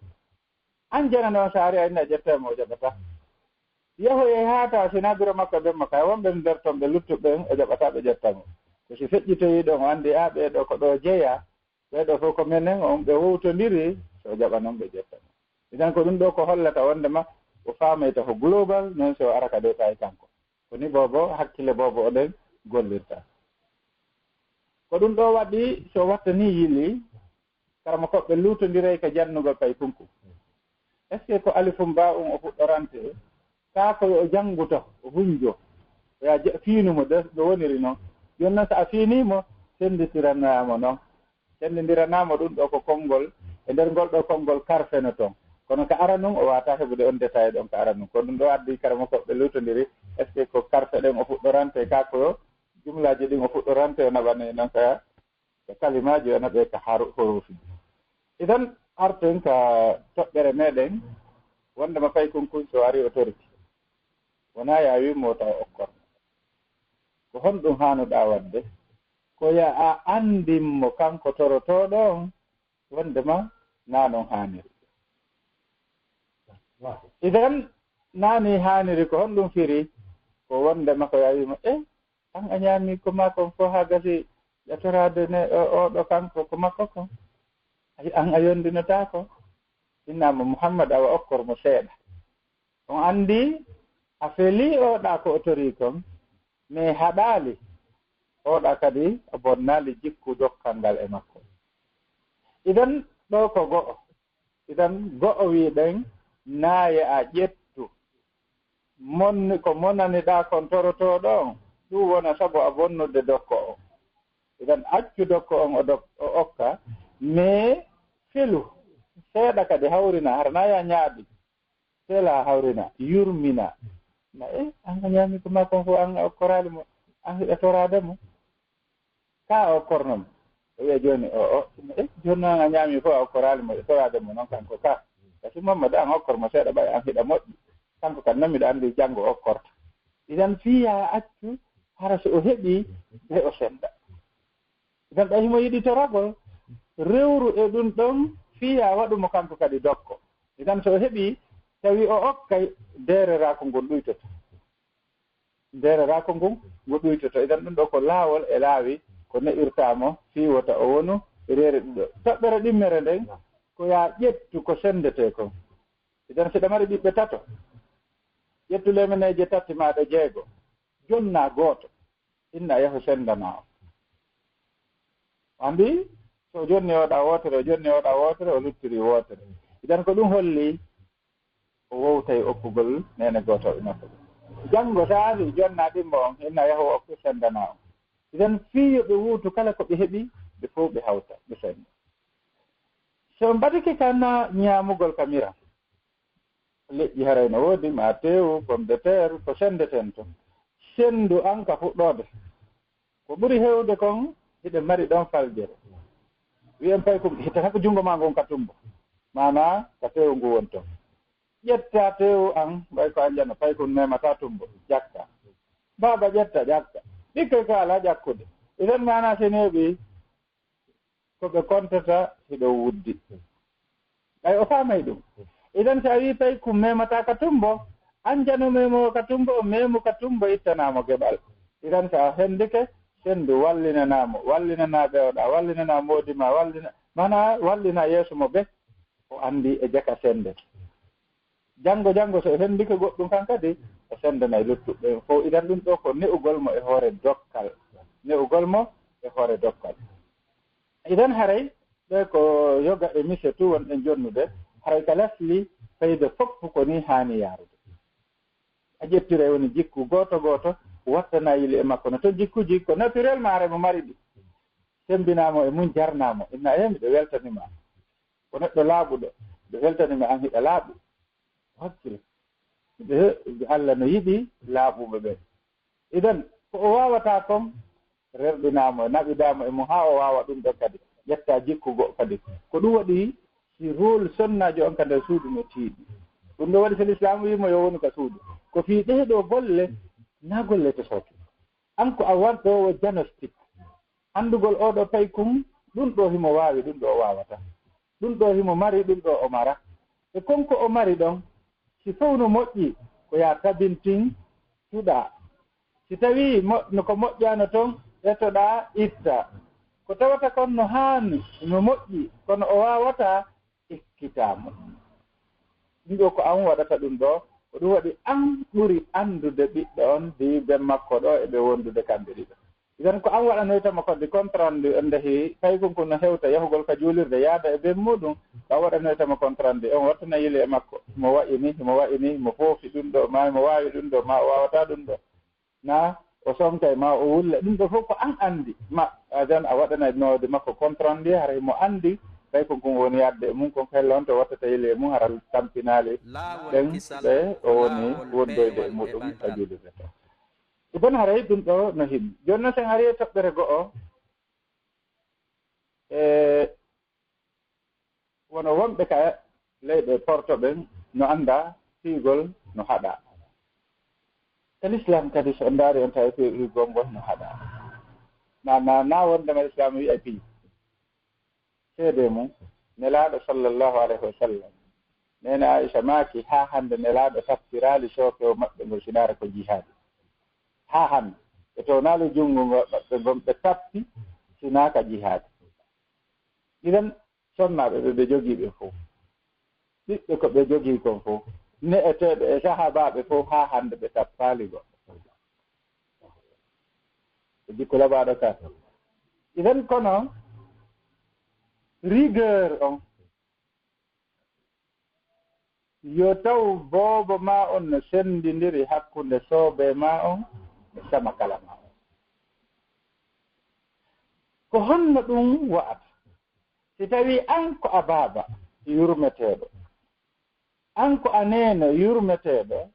an janano on, so a ari a inni a ƴettay mo, o jaɓataa. Yahoyay haa tawa si naa biro makko e ben makko, hay wonɓe nder ton ɓe luttuɓe ɓen, o jaɓataa ɓe ƴetta mo. Ko si feƴƴitoyii ɗon, o anndi, a, ɓee ɗoo ko ɗoo jeyaa, ɓee ɗoo fof ko menen, on ɓe wowtondiri, so o jaɓa non ɓe ƴetta mo. Idan ko ɗum ɗoo ko hollata wondema o faamayta ko global, non si o ara ka détail kanko. Ko ni boobo, hakkille boobo o ɗen gollirta. Ko ɗum ɗoo waɗi, so watta nii yili, karamokooɓe luutondiray ka jannugol paykunku. Est-ce que ko alifun baa'un o fuɗɗorante? Kaa ko yo o janngu to, o hunjo. Yo a je-, fiinu mo de, no woniri non. Jooni non, so a fiinii mo, sennditiranaa mo non. Senndindiranaa mo ɗum ɗoo ko konngol, e nder ngol ɗoo konngol karfeno ton. Kono ka aranun, o waawataa heɓude on détail ɗon ka aranun. Ko ɗun ɗoo addi karamokooɓe luutondiri, est-ce que ko karfe ɗen o fuɗɗorante, kaa ko jumlaaji ɗin o fuɗɗorante, o naɓane non ka, ka kalimaaji, o naɓe ka haru-, huruufi. Idan, arten ka toɓɓere meɗen, wondema paykun kun so ari o torike. Wonaa yo a wii mo taw okkor. Ko honɗun haanuɗaa waɗde? Ko yo a anndin mo kanko torotooɗo on, wondema naa non haaniri. Idan, naa nii haaniri, ko honɗun firi? Ko wondema ko yo a wii mo, "Eh, an a ñaami ko maa kon fow haa gasi a toraade ne, o, oo ɗoo kanko ko makko kon. Ay, an a yondinotaako." Innaa mo, "Muhammad, awa okkor mo seeɗa." On anndi a felii oo ɗaa ko o torii kon, mais haɗaali. Oo ɗaa kadi a bonnaali jikku dokkal ngal e makko. Idan ɗoo ko go'o. Idan go'o wii ɗen, naa yo a ƴettu. Mon, ko monani ɗaa kon torotooɗo on, ɗun wona sabu a bonnude dokko on. Idan accu dokko on o dok-, o okka, mais felu seeɗa kadi hawrina, hara naa yo a ñaaɓi. Sela hawrina, yurmina. Na, eh, an a ñaami ko maa kon fow, an a okkoraali mo, an hiɗa toraade mo. Ka a okkorno mo. O wi'a jooni, o, o, eh, jooni non an a ñaami fow, a okkoraali mo, e toraade mo non kanko ka. Kasi Mamadu, an okkor mo seeɗa, ɓay an hiɗa moƴƴi. Kanko kan non miɗo anndi janngo okkorta. Idan fii yo a accu, hara so o heɓii, ɓe o sennda. Idan ɓay himo yiɗi toragol, rewru e ɗun ɗon, fii yo a waɗu mo kanko kadi dokko. Idan so o heɓii, tawi o okkay, deereraaku ngun ɗuytoto. Deereraaku ngun, ngu ɗuytoto. Idan ɗun ɗoo ko laawol e laawi, ko ne'irtaa mo, fii wota o wonu reeriɗo. Toɓɓere ɗimmere nden, ko yo a ƴettu ko senndetee kon. Idan si ɗa mari ɓiɓɓe tato, ƴettu leemeneeje tati maa ɗe jeego, jonnaa gooto. Inna yahu senndanaa on. Anndi, so o jonni oo ɗaa wootere, o jonni oo ɗaa wootere, o luttiri wootere. Idan ko ɗun holli, o wowtay okkugol neene gootooɓe makko ɓen. Janngo saa'i jonnaa ɗimmo on, inna yahu okku senndanaa on. Idan fii yo ɓe wuutu kala ko ɓe heɓi, ɓe fow ɓe hawta, ɓe sennda. So on ɓadike ka na ñaamugol ka mira, leƴƴi haray no woodi, maa teewu, pomme de terre, ko senndeten ton. Senndu an ka fuɗɗoode. Ko ɓuri heewde kon, hiɗen mari ɗon faljere. Wi'en paykun, hittata ko junngo maa ngon ka tummbo. Maanaa, ka teewu ngu woni ton. Ƴettaa teewu an, ɓay ko an jano, paykun memataa tummbo, ƴakka. Baaba ƴetta, ƴakka. Ɓikkoy ko alaa ƴakkude. Idan maanaa si neeɓii, ko ɓe kontata hiɗo wuddi. Ɓay o faamay ɗun. Idan si a wi'i paykun memataa ka tummbo, an jano meemoowo ka tummbo, o meemu ka tummbo, ittanaa mo geɓal. Idan si a hendike, senndu wallinanaa mo, wallinanaa ɓe o ɗaa, wallinanaa moodi maa, wallina, maanaa wallinaa yeeso mo ɓe, o anndi e jaka sennde. Janngo, janngo, so o hendike goɗɗun kan kadi, o senndanay luttuɓe ɓen fow. Idan ɗun ɗoo ko ne'ugol mo e hoore dokkal. Ne'ugol mo e hoore dokkal. Idan haray, ɓe ko yoga e mise tu wonɗen jonnude, haray ka lasli, fayde fof ko nii haani yaarude. A ƴettiray woni jikku gooto gooto, wattana yili e makko no. To jikkuji ko naturellement haray mo mari ɗi. Semmbinaa mo e mun, jarnaa mo. Inna, "Eh, miɗo weltani ma." Ko neɗɗo laaɓuɗo, miɗo weltani ma an hiɗa laaɓi. Hakkil. Ɓe, Allah no yiɗi laaɓuɓe ɓen. Idan, ko o waawataa kon, rerɗinaa mo, naɓidaa mo e mun haa o waawa ɗun ɗon kadi. Ƴettaa jikku go'o kadi. Ko ɗun waɗi si rôle sonnaajo on ka nder suudu no tiiɗi. Ɗun ɗon waɗi so Lislaamu wi'i mo yo wonu ka suudu. Ko fii ɗee ɗoo golle, naa golle to sooke. An ko a waɗoowo diagnostic. Anndugol oo ɗoo paykun, ɗun ɗoo himo waawi, ɗun ɗoo o waawataa. Ɗun ɗoo himo mari, ɗun ɗoo o maraa. E kon ko o mari ɗon, si fow no moƴƴi, ko yo a tabintin, suɗaa. Si tawii mo-, no ko moƴƴaano ton, etoɗaa, ittaa. Ko tawata kon no haani, no moƴƴi, kono o waawataa, ekkitaa mo. Ɗun ɗoo ko an waɗata ɗun ɗoo, ko ɗun waɗi an ɓuri anndude ɓiɗɗo on, diiben makko ɗoo, e ɓe wondude kamɓe ɗiɗo. Idan ko an waɗanoyta mo kadi compte rendu, on ndehi, tawi kon ko no hewta yahugol ka juulirde, yaada e ben muuɗun, ko an waɗanoyta mo compte rendu, on wattana yili e makko, mo wa'i ni, mo wa'i ni, mo foofi ɗun ɗoo, maa mo waawi ɗun ɗoo, maa o waawataa ɗun ɗoo. Na o sonkay, maa o wulla, ɗun ɗoo fof ko an anndi. Ma, adan a waɗanay noode makko compte rendu, hara mo anndi, Ɓay kon kon woni yaade e mun kon, kay lonto wattata yili e mun, hara tampinaali ɓen ɓe o woni wondoyde e muɗum ka juulirde ton. Ibon haray ɗum ɗo no himmi. Jooni non, sen ari e toɓɓere go'o, e wono wonɓe ka leyɗe porto ɓen no annda piigol no haɗa. E l'islam kadi, so on ndaari, on tawi piigol ngol no haɗa. Na, na, na wondema l'islam wi'a pii. Seedee mun, Nelaaɗo sallallahu alayhi wa sallam, neene Aisha maaki, haa hannde Nelaaɗo taftiraali sookewo maɓɓe ngol sinaare ko jihaadi. Haa hannde, ɓe townaali junngo ngo maɓɓe ngon, ɓe tappi sinaa ka jihaadi. Idan, sonnaaɓe ɓe, ɓe jogii ɓe fow. Ɓiɓɓe ko ɓe jogii kon fow. Ne'eteeɓe e sahaabaaɓe fow haa hannde ɓe tappaali goɗɗo. Ko jikku labaaɗo ka. Idan kono, rigueur on, yo taw boobo maa on no senndindiri hakkunde soobee maa on e samakala maa on. Ko honno ɗum wa'ata? Si tawii an ko a baaba yurmeteeɗo, an ko a neene yurmeteeɗo,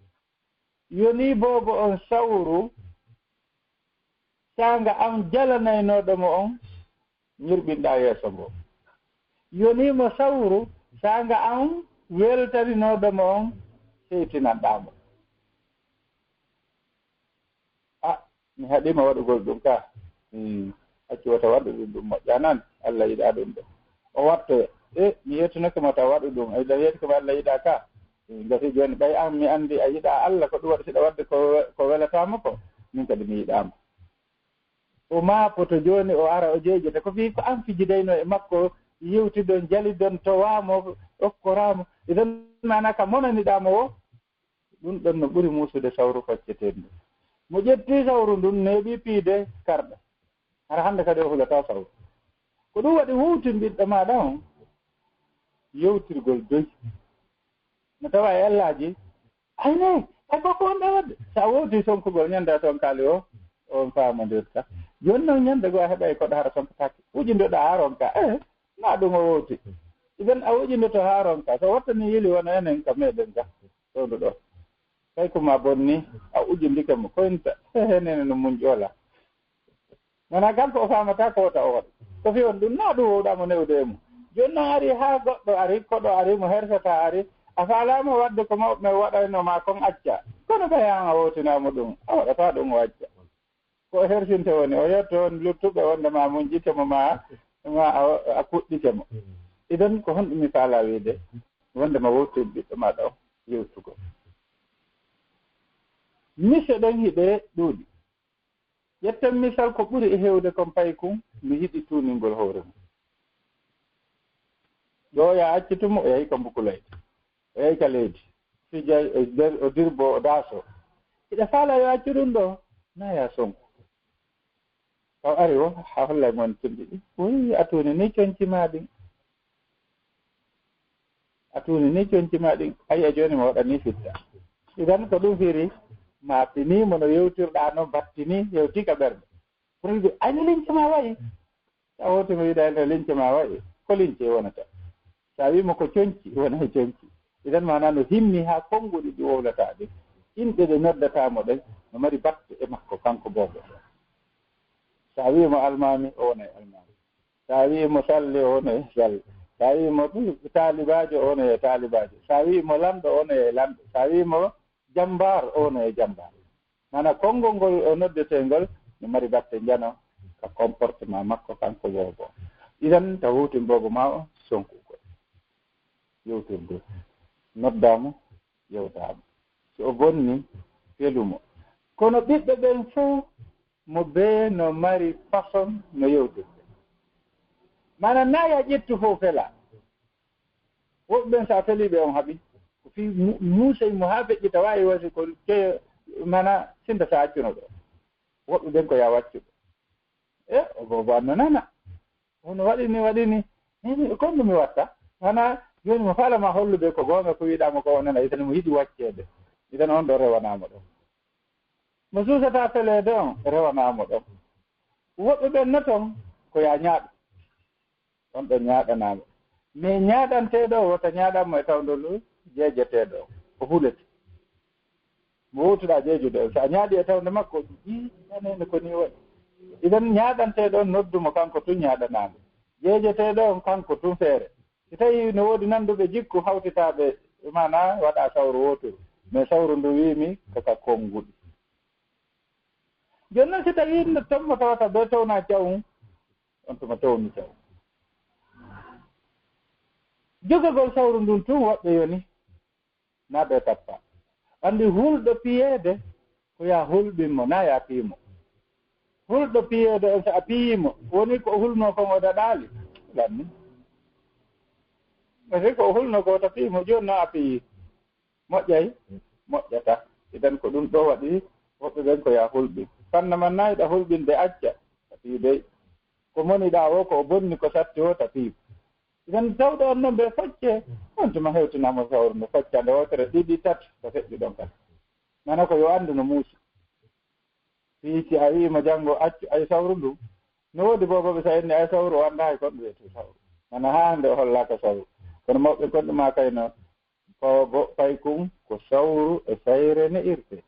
yonii boobo on sawru saanga an jalanaynooɗo mo on, ñirɓinɗaa yeeso ngo. Yonii mo sawru saanga an weltaninooɗo mo on, seytinanɗaa mo. A, mi haɗiima waɗugol ɗum ka. Hmm. Accu wota waɗu ɗum, ɗum moƴƴanan. Allah yiɗaa ɗum ɗo. O wattoya. E, mi yettunake mo taw waɗu ɗum. Ay, da yettuke mo Allah yiɗaa ka. Hmm, gasi jooni, ɓay an mi anndi a yiɗaa Allah, ko ɗum waɗi siɗa waɗde ko, ko welataa mo ko. Min kadi mi yiɗaa mo. O maapoto jooni, o ara, o jeeƴita. Ko fii ko an fijidaynoo e makko, yewtidon, jalidon, towaa mo, okkoraa mo. Idan maanaa ka monaniɗaa mo o, ɗun ɗon no ɓuri muusude sawru facceteendu. Mo ƴetti sawru ndun, neeɓi piide karɗa. Hara hannde kadi o hulataa sawru. Ko ɗun waɗi wowtin ɓiɗɗo maaɗa on yewtirgol doy. No tawa e ellaaji, ay ne, ay ko ko wonɗaa waɗde. So a wowtii sonkugol ñande a sonkaali o, on faamondirta. Jooni non ñande goo a heɓay koɗo hara sonkataake. Ujundoɗaa haa ronkaa. Eh, naa ɗun o wowti. Idan a ujundoto haa ronkaa. So wattani yili wona enen ka meɗen ga. Ɗo ɗo ɗo. Kay ko ma bonni, a ujundike mo, koynta, he, he, nene no mun ƴoola. Mana kanko o faamataa ko wota o waɗu. Ko fii on ɗun, naa ɗun wowɗaa mo newde e mun. Jooni non ari haa goɗɗo ari, koɗo ari, mo hersataa ari, a faalaama waɗde ko mawɓe ɓen waɗayno ma kon acca. Kono ɓay an a wowtinaa mo ɗun, a waɗataa ɗun o acca. Ko o hersinte woni, o yetto on luttuɓe wonde ma muñƴike mo, ma, ma a, a kuɗɗike mo. Idan ko honɗum mi faalaa wiide wonde ma wowtin ɓiɗɗo maaɗa o yewtugol? Mise ɗon hiɗe ɗuuɗi. Ƴetten misal ko ɓuri e heewde kon paykun, mi yiɗi tuuningol hoore mun. Ɗoo yo a accitu mo, o yahi ka mbukulayɗe. O yahi ka leydi. Fijay e nder o dirbo o daaso. Hiɗa faala yo accu ɗun ɗoo? Naa yo a sonku. Taw ari o, haa hollay mo on tunɗi ɗin. Uy, a tuuni ni conci maa ɗin. A tuuni ni conci maa ɗin. Ayi, a jooni mo waɗa ni fitta. Idan ko ɗun firi, ma fini mo no yewtirɗaa non, battini, hewti ka ɓernde. Pour wiide, ani lince maa wayi. Sa woti mo wiida no lince maa wayi. Ko lince wonata? Sa wii mo ko conci, wona e conci. Idan maanaa no himmi haa konguɗi ɗi wowlataa ɗin. Inɗe ɗe noddataa mo ɗen no mari batte e makko kanko boobo. Sa wii mo almaami, o wona e almaami. Sa wii mo salli, o wona e salli. Sa wii mo taalibaajo, o wona e taalibaajo. Sa wii mo lanɗo, o wona e lanɗo. Sa wii mo jambaar, o wona e jambaar. Maanaa konngol ngol o noddetee ngol no mari batte njano ka comportement makko kanko boobo. Idan ta wowtin boobo maa o sonkugol. Yewtirgol. Noddaa mo, yewtaa mo. So o bonni, felu mo. Kono ɓiɓɓe ɓen fow mo bee no mari façon no yewtirde. Maanaa naa yo a ƴettu fow felaa. Woɓɓe ɓen, so a felii ɓe, on haɓi. Ko fii mu-, muusay mo haa feƴƴita, waawi wasi ko ke-, maanaa, sinda so a accuno ɗo. Woɓɓe ɓen ko yo a waccu ɓe. E, o boobo an no nana. Hono waɗi ni, waɗi ni. Ni, ni, ko honɗun mi watta? Maanaa, jooni mo faala ma hollude ko goonga ko wiɗaa mo ko, o nana, idan mo yiɗi wacceede. Idan on ɗo rewanaa mo ɗon. Mo suusataa feleede on, rewanaa mo ɗon. Woɓɓe ɓen no ton, ko yo a ñaaɗu. On ɗon ñaaɗanaa mo. Mais ñaaɗanteeɗo o, wota ñaaɗan mo e tawndol jeejeteeɗo o, o hulete. Mo wowtuɗaa jeejude on, so a ñaaɗii e tawnde makko, o ƴii, "Ii, anene ko nii waɗi." Idan ñaaɗanteeɗo on, noddu mo kanko tun, ñaaɗanaa mo. Jeejeteeɗo on, kanko tun feere. Si tawii no woodi nanduɓe jikku hawtitaaɓe, maanaa waɗaa sawru wooturu, mais sawru ndu wiimi ko ka konnguɗi. Jooni non, si tawii no ton mo tawata ɓe townaa cawun, on tuma townu cawun. Jogagol sawru ndun tun, woɓɓe yoni, naa ɓe tappa. Anndi hulɗo piyeede, ko yaa hulɓin mo, naa yaa pii mo. Hulɗo piyeede on, so a piyii mo, woni ko o hulnoo kon o daɗaali? Lanni. Parce que ko o hulnoo ko wota pii mo, jooni non a piyii. Moƴƴay? Moƴƴata. Idan ko ɗun ɗoo waɗi woɓɓe ɓen ko yaa hulɓin. Fanna man naa yiɗa hulɓinde acca, ta pii dey. Ko moniɗaa woo, ko o bonni ko satti woo, ta pii. Idan tawɗo on non ɓe focce, on tuma hewtinaa mo sawru ndu, focca nde wootere, ɗiɗi, tati, ko feƴƴi ɗon kadi. Mana ko yo anndu no muusi. Fii si a wi'i mo janngo accu ay sawru ndu, no woodi boobo ɓe sa inni ay sawru, o anndaa hay ko ɗum wi'etee sawru. Mana haa hannde o hollaaka sawru. Kono mawɓe kon ɗuma kay no, ko bo-, paykun ko sawru e sayre ne'irtee.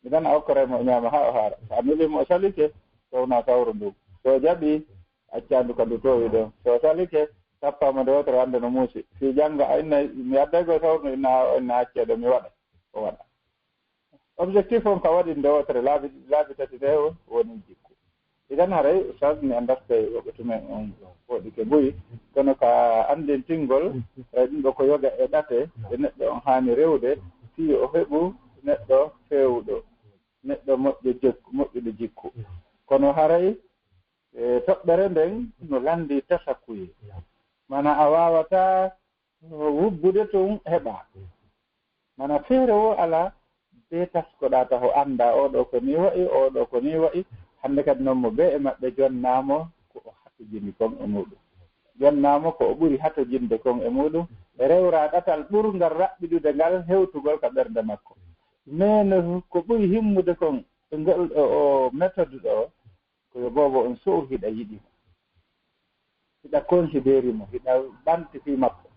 Idan a okkoray mo o ñaama haa o haara. So a nulii mo o salike, townaa sawru ndu. So o jaɓii, accaa ndu ka ndu towi ɗon. So o salike, tappaa mo nde wootere, annda no muusi. Fii janngo a inna, mi adday goy sawru ndu, inna, o inna accee ɗo, mi waɗa. O waɗa. Objectif on ka waɗi nde wootere laabi, laabi tati ɗe o woni jikku. Idan haray, Ustaz, mi anndaa si woɓɓe tumen on woɗɗike buy, kono ka anndintingol, haray ɗum ɗoo ko yoga e ɗate ɗe neɗɗo on haani rewde, fii o heɓu neɗɗo feewuɗo, neɗɗo moƴƴo jikku, moƴƴuɗo jikku. Kono haray, e, toɓɓere nden no lanndii tasakuye. Mana a waawataa wubbude tun heɓaa. Mana feere woo alaa, bee taskoɗaa taho anndaa, oo ɗoo ko nii wa'i, oo ɗoo ko nii wa'i. Hannde kadi non mo bee e maɓɓe jonnaa mo ko o hatojini kon e muuɗum. Jonnaa mo ko o ɓuri hatojinde kon e muuɗum. Ɓe rewraa ɗatal ɓurngal raɓɓiɗude ngal hewtugol ka ɓernde makko. Mais no ko ɓuri himmude kon e ngol o, o méthode ɗoo, ko yo boobo on so'u hiɗa yiɗi mo, hiɗa konsideri mo, hiɗa ɓanti fii makko.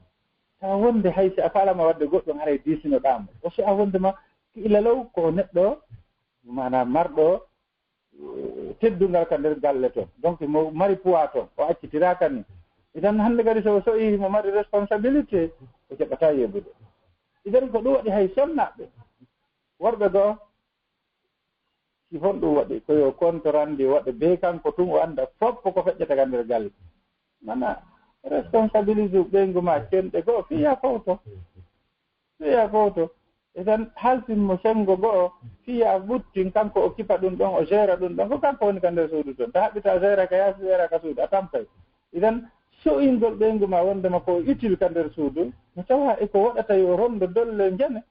Tawa wonde hay si a faalaama waɗde goɗɗum, haray diisinoɗaa mo. O so'a wonde ma ki ilalow ko o neɗɗo, maanaam marɗo, eh, teddungal ka nder galle ton. Donc, mo mari poids ton, o accitiraaka ni. Idan hannde kadi so o so'ii mo mari responsabilité, o jaɓataa yeebude. Idan ko ɗum waɗi hay sonnaaɓe, worɓe goo, si honɗum waɗi, ko yo kontorandi waɗe bee kanko tun, o annda fof ko feƴƴata ka nder galle. Mana responsabilise ɓeyngu maa cenɗe goo, fii yaa fowto. Fii yaa fowto. E tan halfin mo senngo go'o, fii yaa ɓuttin, kanko o kipa ɗum ɗon, o gera ɗum ɗon, ko kanko woni ka nder suudu ton. Ta haɓɓita a gera ka yaasi, gera ka suudu, a tampay. Idan so'ingol ɓeyngu maa wondema ko o utile ka nder suudu, no tawa e ko waɗata yo rondo dolle njane,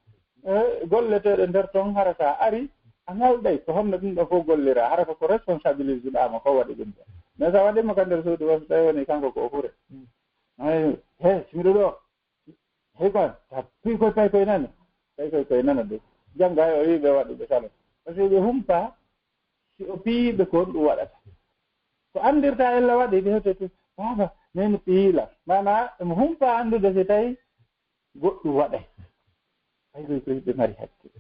e, golleteeɗe nder ton, hara sa ari, a ŋalɗay, ko honno ɗum ɗo fof golliraa, hara ko, ko responsabilise ɗaa mo, ko waɗi ɗum ɗo. Mais sa waɗi mo ka nder suudu, won so tawi woni kanko ko o hure. Ay, he, si miɗo ɗo, he, kon, ta, pii koy, pay koy nana, pay koy koy nana de. Jannga o wi'i ɓe waɗi ɓe sala. Parce que ɓe humpa, si o pii ɓe ko ɗum waɗata. Ko anndirta ella waɗi, ɓe hewte to, "Baaba, nene pii la." Maanaa, emo humpa anndude si tawi goɗɗum waɗay. Hay koy koy ɓe mari hakkille.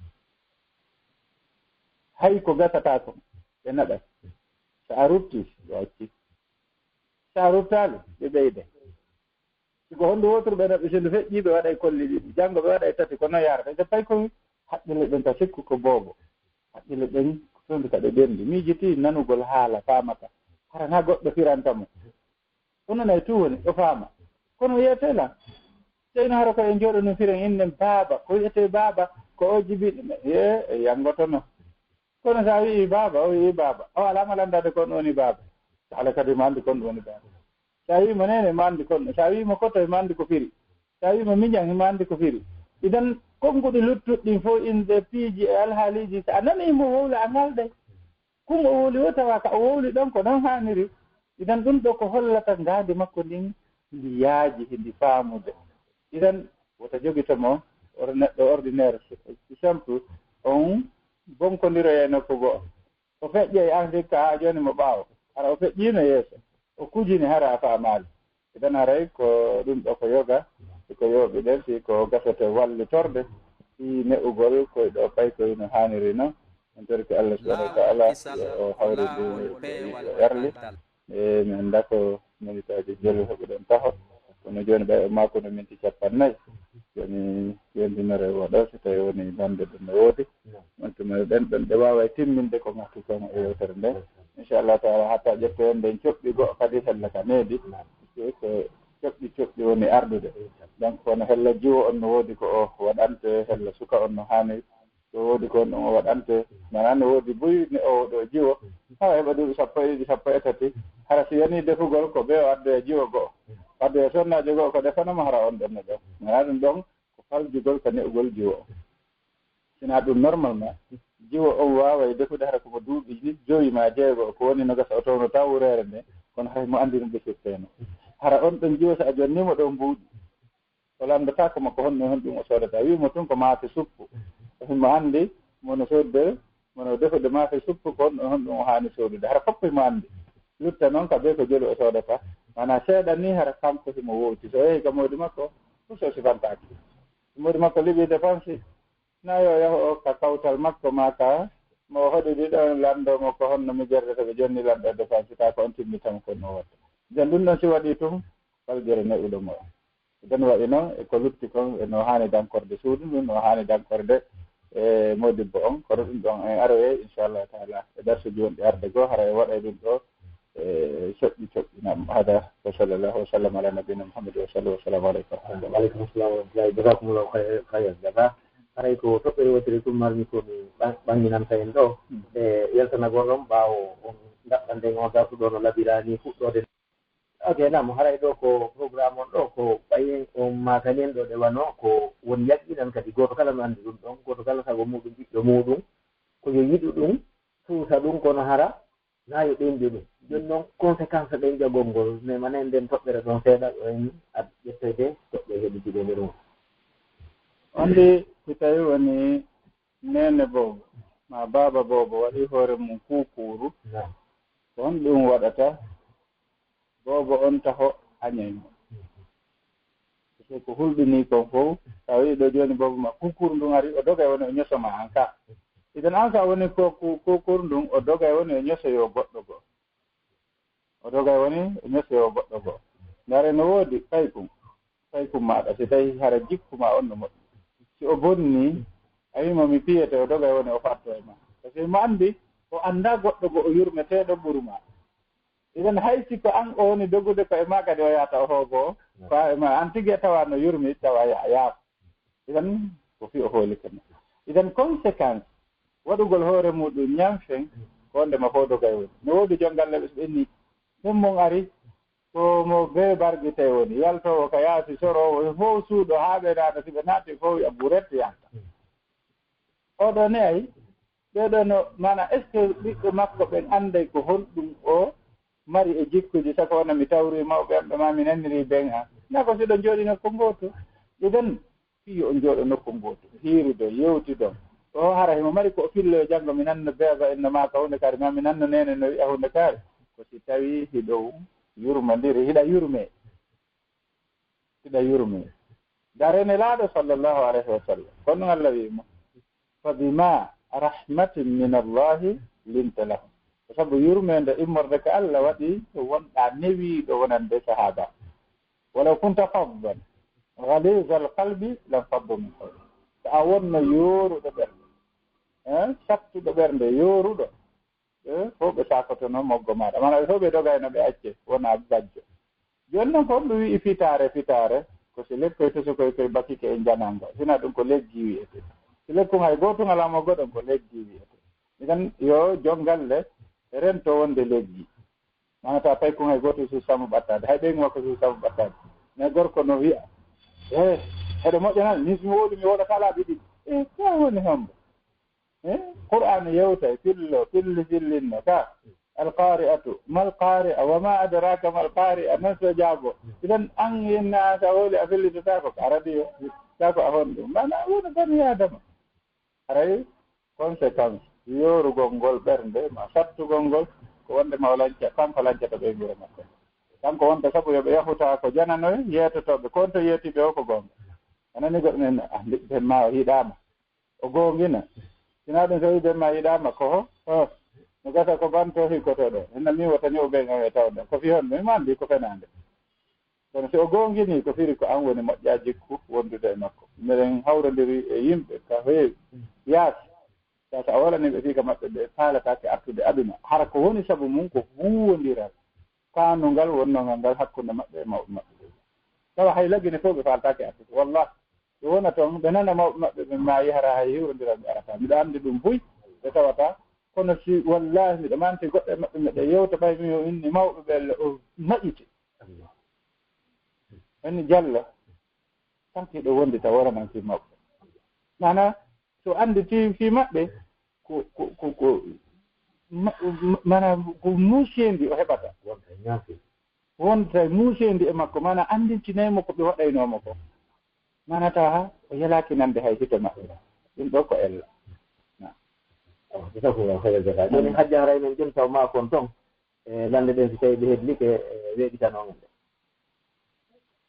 Hay ko gasataa kon, ɓe naɓay. So a ruttii, ɓe accii. So a ruttaali, ɓe ɓeyday. Si ko hondu wooturu ɓe naɓi, si ndu feƴƴii, ɓe waɗay kolli ɗiɗi. Janngo ɓe waɗay tati, ko non yaarata. Ɓe pay ko haqqille ɗen ka sikku ko boobo. Haqqille ɗen ko fewndo ka ɗe ɓenndi. Miijitii nanugol haala, faamata. Hara na goɗɗo firanta mo. O nanay tun woni, o faama. Kono o yeetee lan. Seyno hara ko en jooɗo no firen innen baaba. Ko wi'etee baaba, ko o jibi, yee, e yangotono. Kono sa wi'i baaba, o wi'i baaba. O alaa mo landaade kon woni baaba. Sa ala kadi mo anndi kon woni baaba. Sa wi'i mo neene, mo anndi kon. Sa wi'i mo koto, mo anndi ko firi. Sa wi'i mo miñan, mo anndi ko firi. Idan, konnguɗi luttuɗi ɗin fof, inɗe piiji e alhaaliiji, so a nanii mo wowla, a ŋalday. Kun o wowli o, tawa ka o wowli ɗon ko non haaniri. Idan ɗum ɗo ko hollata ngaandi makko ndin, ndi yaaji, ndi faamude. Idan wota jogito mo or-, neɗɗo ordinaire, si-, si simple, on bonkondiroyay nokku go'o. O feƴƴay an hikka haa jooni mo ɓaawo. Hara o feƴƴiino yeeso. O kujini hara a faamaali. Dana ray ko ɗum ɗo ko yoga, si ko yooɓi ɗen, si ko gasete wallitorde, si ne'ugol koy ɗo paykoy no haaniri non. En torike Allah subhanahu wa ta'ala, yo o hawri ɗum, yo erli. E, mi annda ko minitaaji jelu heɓuɗen taho. Kono jooni ɓay o maako no minti cappannayi. Jooni yondinore waɗo, si tawi woni bande ɗum no woodi. On tuma ɗen ɗon ɗe waaway timminde ko ngati kon e yewtere nden. Inchallah taala, hatta ƴettoyen nden coɓɓi go'o kadi hella ka needi. Ko coɓɗi coɓɗi woni ardude. Donc, kono hella jiwo on no woodi ko o waɗante, hella suka on no haani ko woodi ko on ɗum o waɗante. Mana no woodi buy ne o ɗo jiwo. Hawa heɓa duuɓi sappo e ɗiɗi, sappo e tati. Hara si yani defugol ko ɓe o addoya jiwo go'o. Addoya sonnaajo go'o ko defanamo hara on ɗon no ɗon. Mana ɗum ɗon ko faljugol ka ne'ugol jiwo on. Sinaa ɗum, normalement, jiwo on waaway defude hara ko mo duuɓi ɗiɗi, jowi maa jeego, ko woni no gasa o tawno taw wureere nde, kono hay mo anndi no defirteeno. Hara on ɗon jiwo, so a jonnii mo ɗon mbuuɗi, o lanndataa ko makko honno e honɗum o soodata. Wii mo tun ko maafe suppu. Ko himo anndi mo no soodde, mo no defude maafe suppu, ko honno e honɗum o haani soodude. Hara fof himo anndi. Lutta noon ka bee ko jelu o soodata. Maanaa seeɗa nii hara kanko himo wowti. So o yehi ka moodi makko, fuu so sifantaaki. Moodi makko liɓi dépense. Na yo yahu o ka kawtal makko maa ka mo hoɗidi ɗon, lanndoo mo ko honno mi jerde, to ɓe jonni lanndoo dépense taa ko on timmitamo ko no watta. Jan ɗum ɗon si waɗii tun, faljere ne'uɗo mo. Ɗon waɗi noon e ko lutti kon, e no haani dankorde suudu ndun, no haani dankorde e moodibbo on. Kono ɗum ɗon en aroyay, inchallahu taala, e darsuji wonɗi arde goo, hara e waɗay ɗum ɗo e coɓɗi coɓɗi. Naam, hada wa sallallahu wa sallam ala nabiyina Muhammad wa sallam. Wa salamu aleykum wa rahmatullah. Aleykum salam wa rahmatullah. Jazakumullahu khayr-, khayran jaza. Haray ko toɓɓere wootere tun marmi ko mi ɓan-, ɓanginanta en ɗo. Hmm. E yaltanagol on ɓaawo on daɓɓanden on darsu ɗo no labiraani fuɗɗoode. Ok, naam, haray ɗo ko programme on ɗo, ko ɓayen on maakani en ɗo ɗe wano ko won yaqiinan kadi gooto kala no anndi ɗum ɗon, gooto kala sago muɗum ɓiɗɗo muɗum, ko yo yiɗu ɗum, suusa ɗum, kono hara na yo ɓeynju ɗum. Jooni non, conséquence ɓeynjagol ngol, memane nden toɓɓere ɗon seeɗa, ɗo en ad-, ƴettoyde toɓɓe heɓitiiɗe nder mum. On de, si tawi woni neene boobo, maa baaba boobo waɗi hoore mum kuukuuru, naam, ko honɗum waɗata? Boobo on taho añay mo. Parce que ko hulɓinii kon fow, so a wi'i ɗo jooni boobo ma kuukuuru ndun ari, o dogay woni o ñoso ma an ka. Idan an so a woni ko, ko, kuukuuru ndun, o dogay woni o ñosoyoo goɗɗo goo. O dogay woni o ñosoyoo goɗɗo goo. Ndaare no woodi paykun, paykun maaɗa, si tawi hara jikku maa on no moƴƴi. Si o bonnii, a wi'i mo mi piyete, o dogay woni o fattoo e ma. Parce que mo anndi, o anndaa goɗɗo goo o yurmeteeɗo ɓuru ma. Idan hay si ko an o woni dogude ko e maa kadi o yahata o hoogoo, ko e maa an tigi a tawa no yurmi, tawa ya-, yaafo. Idan ko fii o hoolike ma. Idan conséquence waɗugol hoore muɗum ñanfen ko nde ma fow dogay woni. No woodi jongalle ɓe so ɓenni. Ɗum mon ari ko mo bee bargi tawi woni. Yaltoowo ka yaasi soroowo, fow suuɗo haa ɓe naata si ɓe naati fow wi'a buret yalta. Oɗo ne ay, ɓee ɗoo no, maanaa, est-ce que ɓiɓɓe makko ɓen annday ko honɗum o mari e jikkuuji? Saka wona mi tawri mawɓe am ɓe maa mi naniri ben an. Na ko si ɗo jooɗi nokku ngootu. Idan, fii yo on jooɗo nokku ngootu, hiirude, yewtido. O hara himo mari ko o fillo e janngo, mi nanno beeba en no maa ka huunde kaari, maa mi nanno neene no wi'a huunde kaari. Ko si tawii hiɗo yurmondiri, hiɗa yurmee. Hiɗa yurmee. Dare Nelaaɗo sallallahu alayhi wa sallam. Kono Allah wi'i mo, "Fa bima rahmatin min Allahi linta lahum." Ko sabu yurmeende immorde ka Allah waɗi wonɗaa newiiɗo wonande sahaaba. "Walaw kunta faddan ghalizal qalbi lanfaddu min hawlik." So a wonno yooruɗo ɓernde, eh, sattuɗo ɓernde, yooruɗo, ɓe fow ɓe saakotono moggo maaɗa. Maanaa ɓe fow ɓe dogayno ɓe acce, wona bajjo. Jooni non ko ɗum wi'i fitaare, fitaare, ko si lekkoy tosokoy koy bakike e janango. Hina ɗum ko leggi wi'ete. Si lekkun hay gootun alaa moggo ɗon, ko leggi wi'ete. Idan yo jongalle rento wonde leggi. Maanaa tawa paykun hay gooto si samu ɓattaade. Hay ɓeyngu makko si samu ɓattaade. Mais gorko no wi'a, "Eh, heɗo moƴƴa nan, min si mi wooɗi, mi wooɗata laabi ɗiɗi." Eh, ko woni hombo? Eh, Qur'aanu yewtay, fillo, filli, fillinno ka. Al-Qari'atu, mal qari'a, wa ma adraka mal qari'a, non so jaabo. Idan an inna ka woli a fillitotaako ka radio, ka ko a honɗum. Maanaa woni bani Adama. Haray conséquence, yoorugol ngol ɓernde, ma sattugol ngol, ko wonde ma o lanca, kanko lancata ɓeynguure makko. Kanko wonta sabu yo ɓe yahuta ko jananoy yeetotooɓe, ko on to yeetiiɓe o ko goonga. A nani goɗɗo nen, "Ah, mbiɗ-, ben ma o yiɗaama." O goongina. Sinaa ɗum so wi'i ben ma yiɗaama ko ho, ho. No gasa ko ban to hikkotoɗo. Hinna min wota ño'u ben on e tawɗo. Ko fi honno? Mi mandi ko fenaande. Kono si o goonginii, ko firi ko an woni moƴƴa jikku wondude e makko. Miɗen hawrondiri e yimɓe ka heewi yaasi. Tawa so a wolanii ɓe fii ka maɓɓe, ɓe faalataake artude aduna. Hara ko woni sabu mum ko huuwondiral kaanungal wonnongal ngal hakkunde maɓɓe e mawɓe maɓɓe ɓen. Tawa hay lagine fof ɓe faalataake artude. Wallah, ɓe wona toon, ɓe nana mawɓe maɓɓe ɓen maayi, hara hay hiwrondiral ɓe arataa. Miɗo anndi ɗum buy, ɓe tawataa. Kono si, wallahi, miɗo manti goɗɗo e maɓɓe, miɗo yewta ɓay mi o inni mawɓe ɓe, o maƴiti. Woni Jallo, tanti ɗo wondi ta waranan fii maɓɓe. Maanaa, so anndi fii, fii maɓɓe, ko, ko, ko, ko, ma-, ma-, maanaa, ko muuseendi o heɓata. Wonta muuseendi e makko, maanaa, anndintinay mo ko ɓe waɗaynoo mo ko. Maanaa, tawa o yelaaki nande hay hito maɓɓe. Ɗum ɗo ko ella. Naam. Jazakumullahu khairan jaza. Jooni, Hajja, haray men joni taw maa kon ton. E lande ɗen, si tawi ɓe heblike, e weeɓitanoo men ɗe.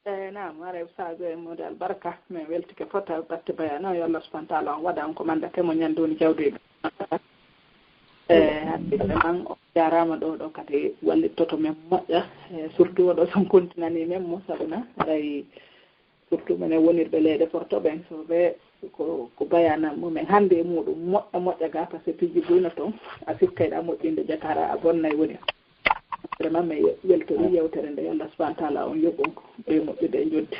E, naam, haray Ustaazu en Moodi Albarka, men weltike fota batte bayaana, yo Allah subhanahu wa taala on waɗa on ko mandate mo ñande woni jawdi e. E, hannde man on jaaraama ɗo, ɗo kadi wallittoto men moƴƴa, e, surtout oɗo son kontinani men mo, sabu na haray surtout menen wonirɓe leyɗe Porto ɓen, so ɓe ko, ko bayaana mumen hannde e muɗum moƴƴa, moƴƴa ga, parce que piiji buy no toon, a sikkayɗa moƴƴinde jakaara, a bonnay woni. Vraiment, mi weltori yewtere nde, Allah subhanahu wa taala on yoɓu on ko ɓe moƴƴude e njoɓdi.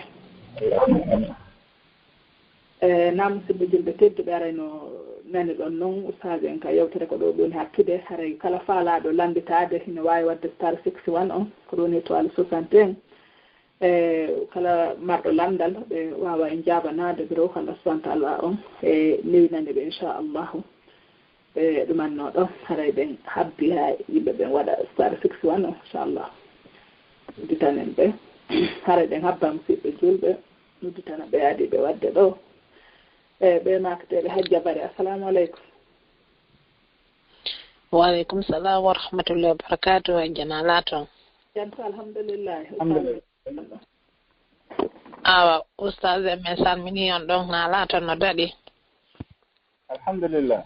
E, naam, musidɓe julɓe tedduɓe, haray no nani ɗon non, Ustaazu en ka yewtere ko ɗo ɗum hakkude, haray kala faalaaɗo lannditaade hino waawi waɗde star six one on, ko ɗon étoile soixante et un. E, kala marɗo lanndal, ɓe waawa en jaabanaade, biro Allah subhanahu wa taala on e newinani ɓe, inchallahu. Ɓe ɗumannoo ɗo, haray ɓen habbi haa yimɓe ɓen waɗa star six one, inchallah. Udditanen ɓe. Haray ɓen habba, musidɓe julɓe, udditana ɓe adi ɓe waɗde ɗo. E ɓe maakteeɓe Hajja Bari, assalamu aleykum. Wa aleykum salam wa rahmatullahi wa barakatuh. Hajja, na laaton? Jam to, alhamdulillahi. Alhamdulillah. Awa, Ustaaz, en salminii on ɗon, na laaton no daɗi? Alhamdulillah.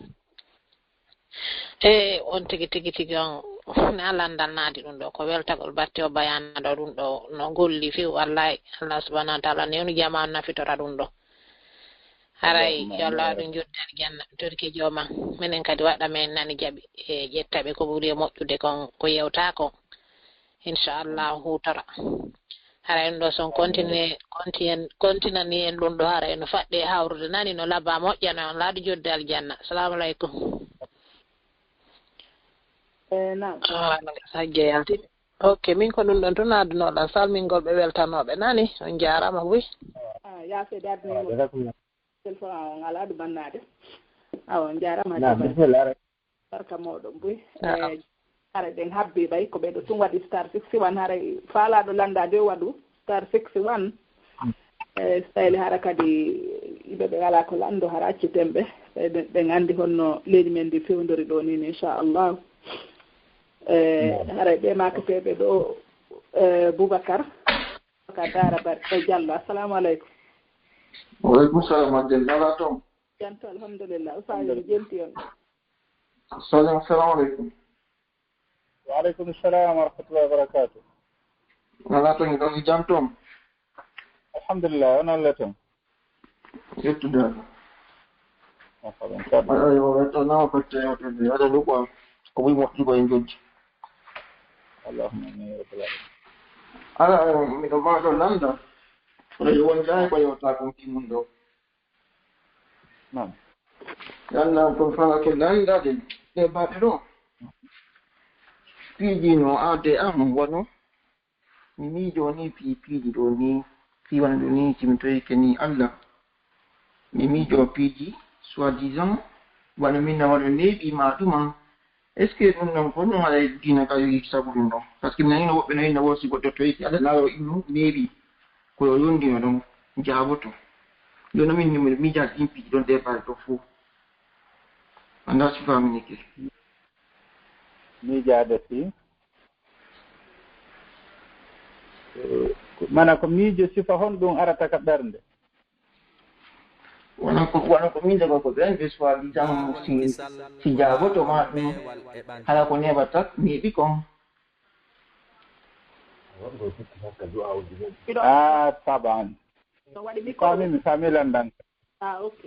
E on tigi, tigi, tigi on, na lanndal naadi ɗum ɗo, ko weltagol batte o bayaana ɗo ɗum ɗo, no golli few, wallahi, Allah subhanahu wa taala newnu jamaanu nafitora ɗum ɗo. Haray, yo Allah waɗu njoddi aljanna, torki jooma. Menen kadi waɗa men nani jaɓi, e ƴetta ɓe ko ɓuri e moƴƴude kon, ko yewta kon. Inchallahu huutora. Haray ɗum ɗo son continue, continue, continani en ɗum ɗo haray no faɗɗi e hawrude nani no laba moƴƴa no on laadu jodde aljanna. Assalamu aleykum. Eh, naam. Ah, Hajja yaltini. Ok, min ko ɗum ɗon tun addunoɗan salmingol ɓe weltanooɓe nani. On jaaraama buy. Ah, yaa seydi addunoɗan. Téléphone on alaa ɗum annaade. Awa, on jaaraama. Naam, bismillah. Barka mooɗon buy. Naam. Eh, haray ɗen habbii ɓay ko ɓeɗo tun waɗi star six one, haray faalaaɗo lanndaade o waɗu star six one. Mm. Eh, style hara kadi yimɓe ɓe alaa ko lanndo hara acciten ɓe. Eh, ɓe, ɓen anndi honno leydi men ndi fewndori ɗo ni, inchallah. Eh, mm. Haray ɓe maakateeɓe ɗo, eh, Boubacar. Ka Daara Bar-, eh, Jallo. Assalamu aleykum. Wa aleykum salam, Hajja. Nalaa toon? Jam to, alhamdulillah. Ustaaz, mi jenti on. Salam, assalamu aleykum. Wa aleykum salam wa rahmatullahi wa barakatuh. Nalaa toon, ɗon jam toon? Alhamdulillah, on Allah toon. Yettude Allah. Marhaban, kaɗo. Aɗa yo wettanama batte yewtorde, aɗa luɓa ko ɓuri moƴƴugo e jojji. Allahumma amin ya rabbal alamin. Ala, eh, miɗo mbaato lannda. Kono yo won jaay ko yewta kon ki mun ɗo. Naam. Lannda kon fala ke lannda de, ɗe baɗe ɗo. Piiji no aade am wano. Mi miijoo nii fii piiji ɗoo nii, fii wano ɗoo nii, si mi toyike nii Alla. Mi miijoo piiji, soi-disant, wano min na wano neeɓii maa ɗuma. Est-ce que ɗum ɗon ko ɗum haɗa e diina ka yogii sabu ɗum ɗon? Parce que mi nanii no woɓɓe no inna woo si goɗɗo toyike Alla na o innu neeɓii, ko yo yondino ɗon jaaboto. Jooni min mi miijaa ɗin piiji ɗon ɗee baɗe ɗoo fof. Anndaa si faamini ke. Miijaade fii? Mana ko miijo sifa honɗun arata ka ɓernde? Wano ko, wano ko miijo ko, ko ɓen ɓe suwaa tan si, si jaaboto ma ɗum, hala ko neeɓata neeɓi kon. Ah, taban. No waɗi mi ko? Faami, mi faami landan. Ah, ok.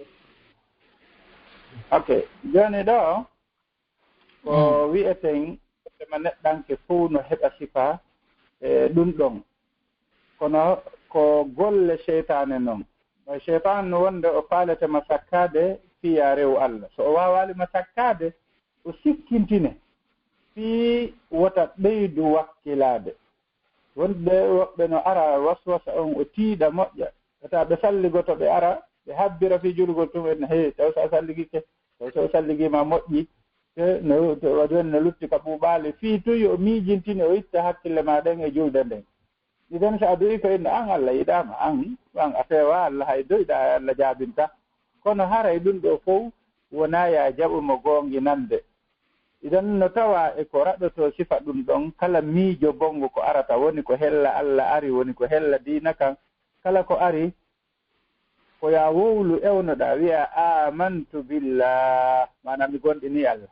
Ok. Jooni ɗo, ko wi'eten, ma neɗɗanke fow no heɓa sifa, e, ɗum ɗon. Kono ko golle seytaane non. Seytaane no wonde o faalete ma sakkaade fii yo a rewu Alla. So o waawaali ma sakkaade, o sikkintine fii wota ɓeydu wakkilaade. Wonde woɓɓe no ara waswasa on, o tiiɗa moƴƴa. Wata ɓe salligoto, ɓe ara, ɓe habbira fii julugol tun, en, "Hey, taw so a salligike, taw so o salligiima moƴƴi." Te no, to o jooni no lutti ka ɓuuɓaali, fii tun yo miijintini, o itta hakkille maa ɗen e julde nden. Idan so a du'ii ko inna an Alla yiɗaama, an, an a feewaa Alla, hay du'aa Alla jaabinta. Kono haray ɗum ɗoo fow wonaa yo a jaɓu mo goonginande. Idan no tawaa e ko raɗotoo sifa ɗum ɗon, kala miijo bonngo ko arata, woni ko hella Alla ari, woni ko hella diina kan, kala ko ari, ko yo a wowlu ewnoɗaa, wi'aa, "Aamantu billah," maanaa mi gomɗinii Alla.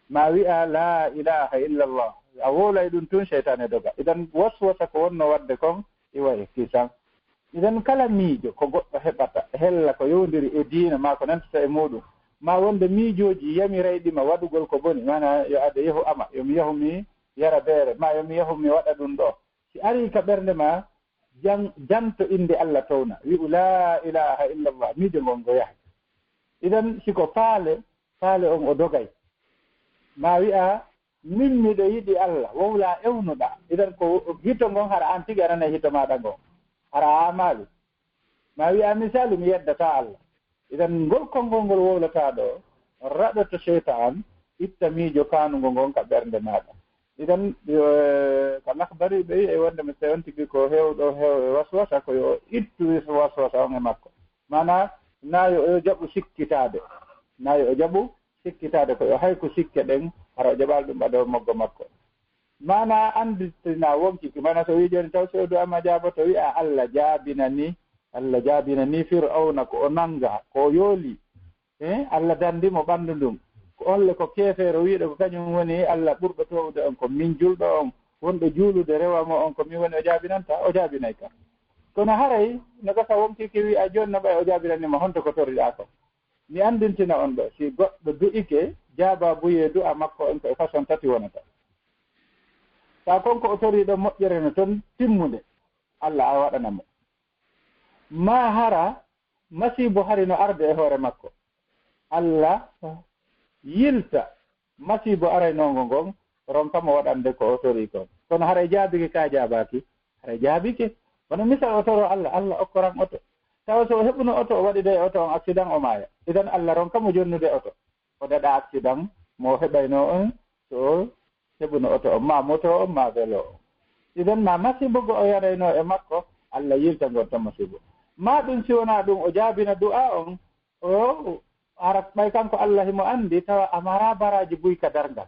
Maa wi'aa, "Laa ilaaha illallah." A wowlay ɗum tun, seytaane doga. Idan waswasa ko wonnoo waɗde kon, iwa e kisan. Idan kala miijo ko goɗɗo heɓata, hella ko yowndiri e diina maa ko nantata e muuɗum, maa wonde miijooji yamirayɗi ma waɗugol ko boni, maanaa yo ade yehu ama, yo mi yahu mi yara beere, maa yo mi yahu mi waɗa ɗum ɗoo. Si arii ka ɓernde maa, jan-, janto innde Alla towna, wi'u, "Laa ilaaha illallah," miijo ngon ngo yahay. Idan si ko faale, faale on o dogay. Maa wi'a, "Min miɗo yiɗi Alla," wowlaa ewnuɗaa. Idan ko gito ngon hara an tigi a nanay hito maaɗa ngon. Hara a amaali. Maa wi'a, "Misaalu, mi yeddataa Alla." Idan ngol konngol ngol wowlataa ɗoo, raɗoto seytaan, itta miijo kaanungo ngon ka ɓernde maaɗa. Idan, yo, ka Lahdari ɓe wi'i wonde mi sewon tigi ko heewɗo heew e waswasa, ko yo ittu wis-, waswasa on e makko. Maanaa, naa yo o jaɓu sikkitaade. Naa yo o jaɓu sikkitaade ko yo hay ko sikke ɗen, hara o jaɓaali ɗum ɓadoo moggo makko. Maanaa, anndintinaa wonkii ki, maanaa, so wi'i jooni taw si o du'aa ma jaaboto, wi'a, "Alla jaabinanii, Alla jaabinanii Fir'awna ko o nanngaa, ko o yoolii." Eh, Alla danndi mo ɓanndu ndun. Ko on le ko keefeero wi'uɗo ko kañum woni Alla ɓurɗo toowude on, ko min julɗo on, wonɗo juulude rewa mo on, ko min woni o jaabinanta, o jaabinay ka. Kono haray no gasa wonkii ki wi'a jooni no ɓay o jaabinanii ma honto ko toriɗaa kon. Mi anndintina on ɗoo, si goɗɗo du'ike, jaabaabuyee du'a makko on ko e façon tati wonata. Taa kon ko o torii ɗon moƴƴere no ton timmunde, Alla a waɗana mo. Maa hara masiibo hari no arde e hoore makko. Alla yilta masiibo araynoongo ngon, ronka mo waɗande ko o torii kon. Kono haray jaabike ka jaabaaki? Haray jaabike. Wano misal o toroo Alla, Alla okkoran oto. Tawa so o heɓuno oto, o waɗiday oto on accident, o maaya. Idan Alla ronka mo jonnude oto. O daɗa accident mo o heɓaynoo on so o heɓuno oto on, maa moto on, maa velo on. Idan maa masiibo go o yaraynoo e makko, Alla yilta ngon ton masiibo. Maa ɗum si wonaa ɗum o jaabina du'aa on, o hara ɓay kanko Alla himo anndi tawa a maraa baraaji buy ka darngal.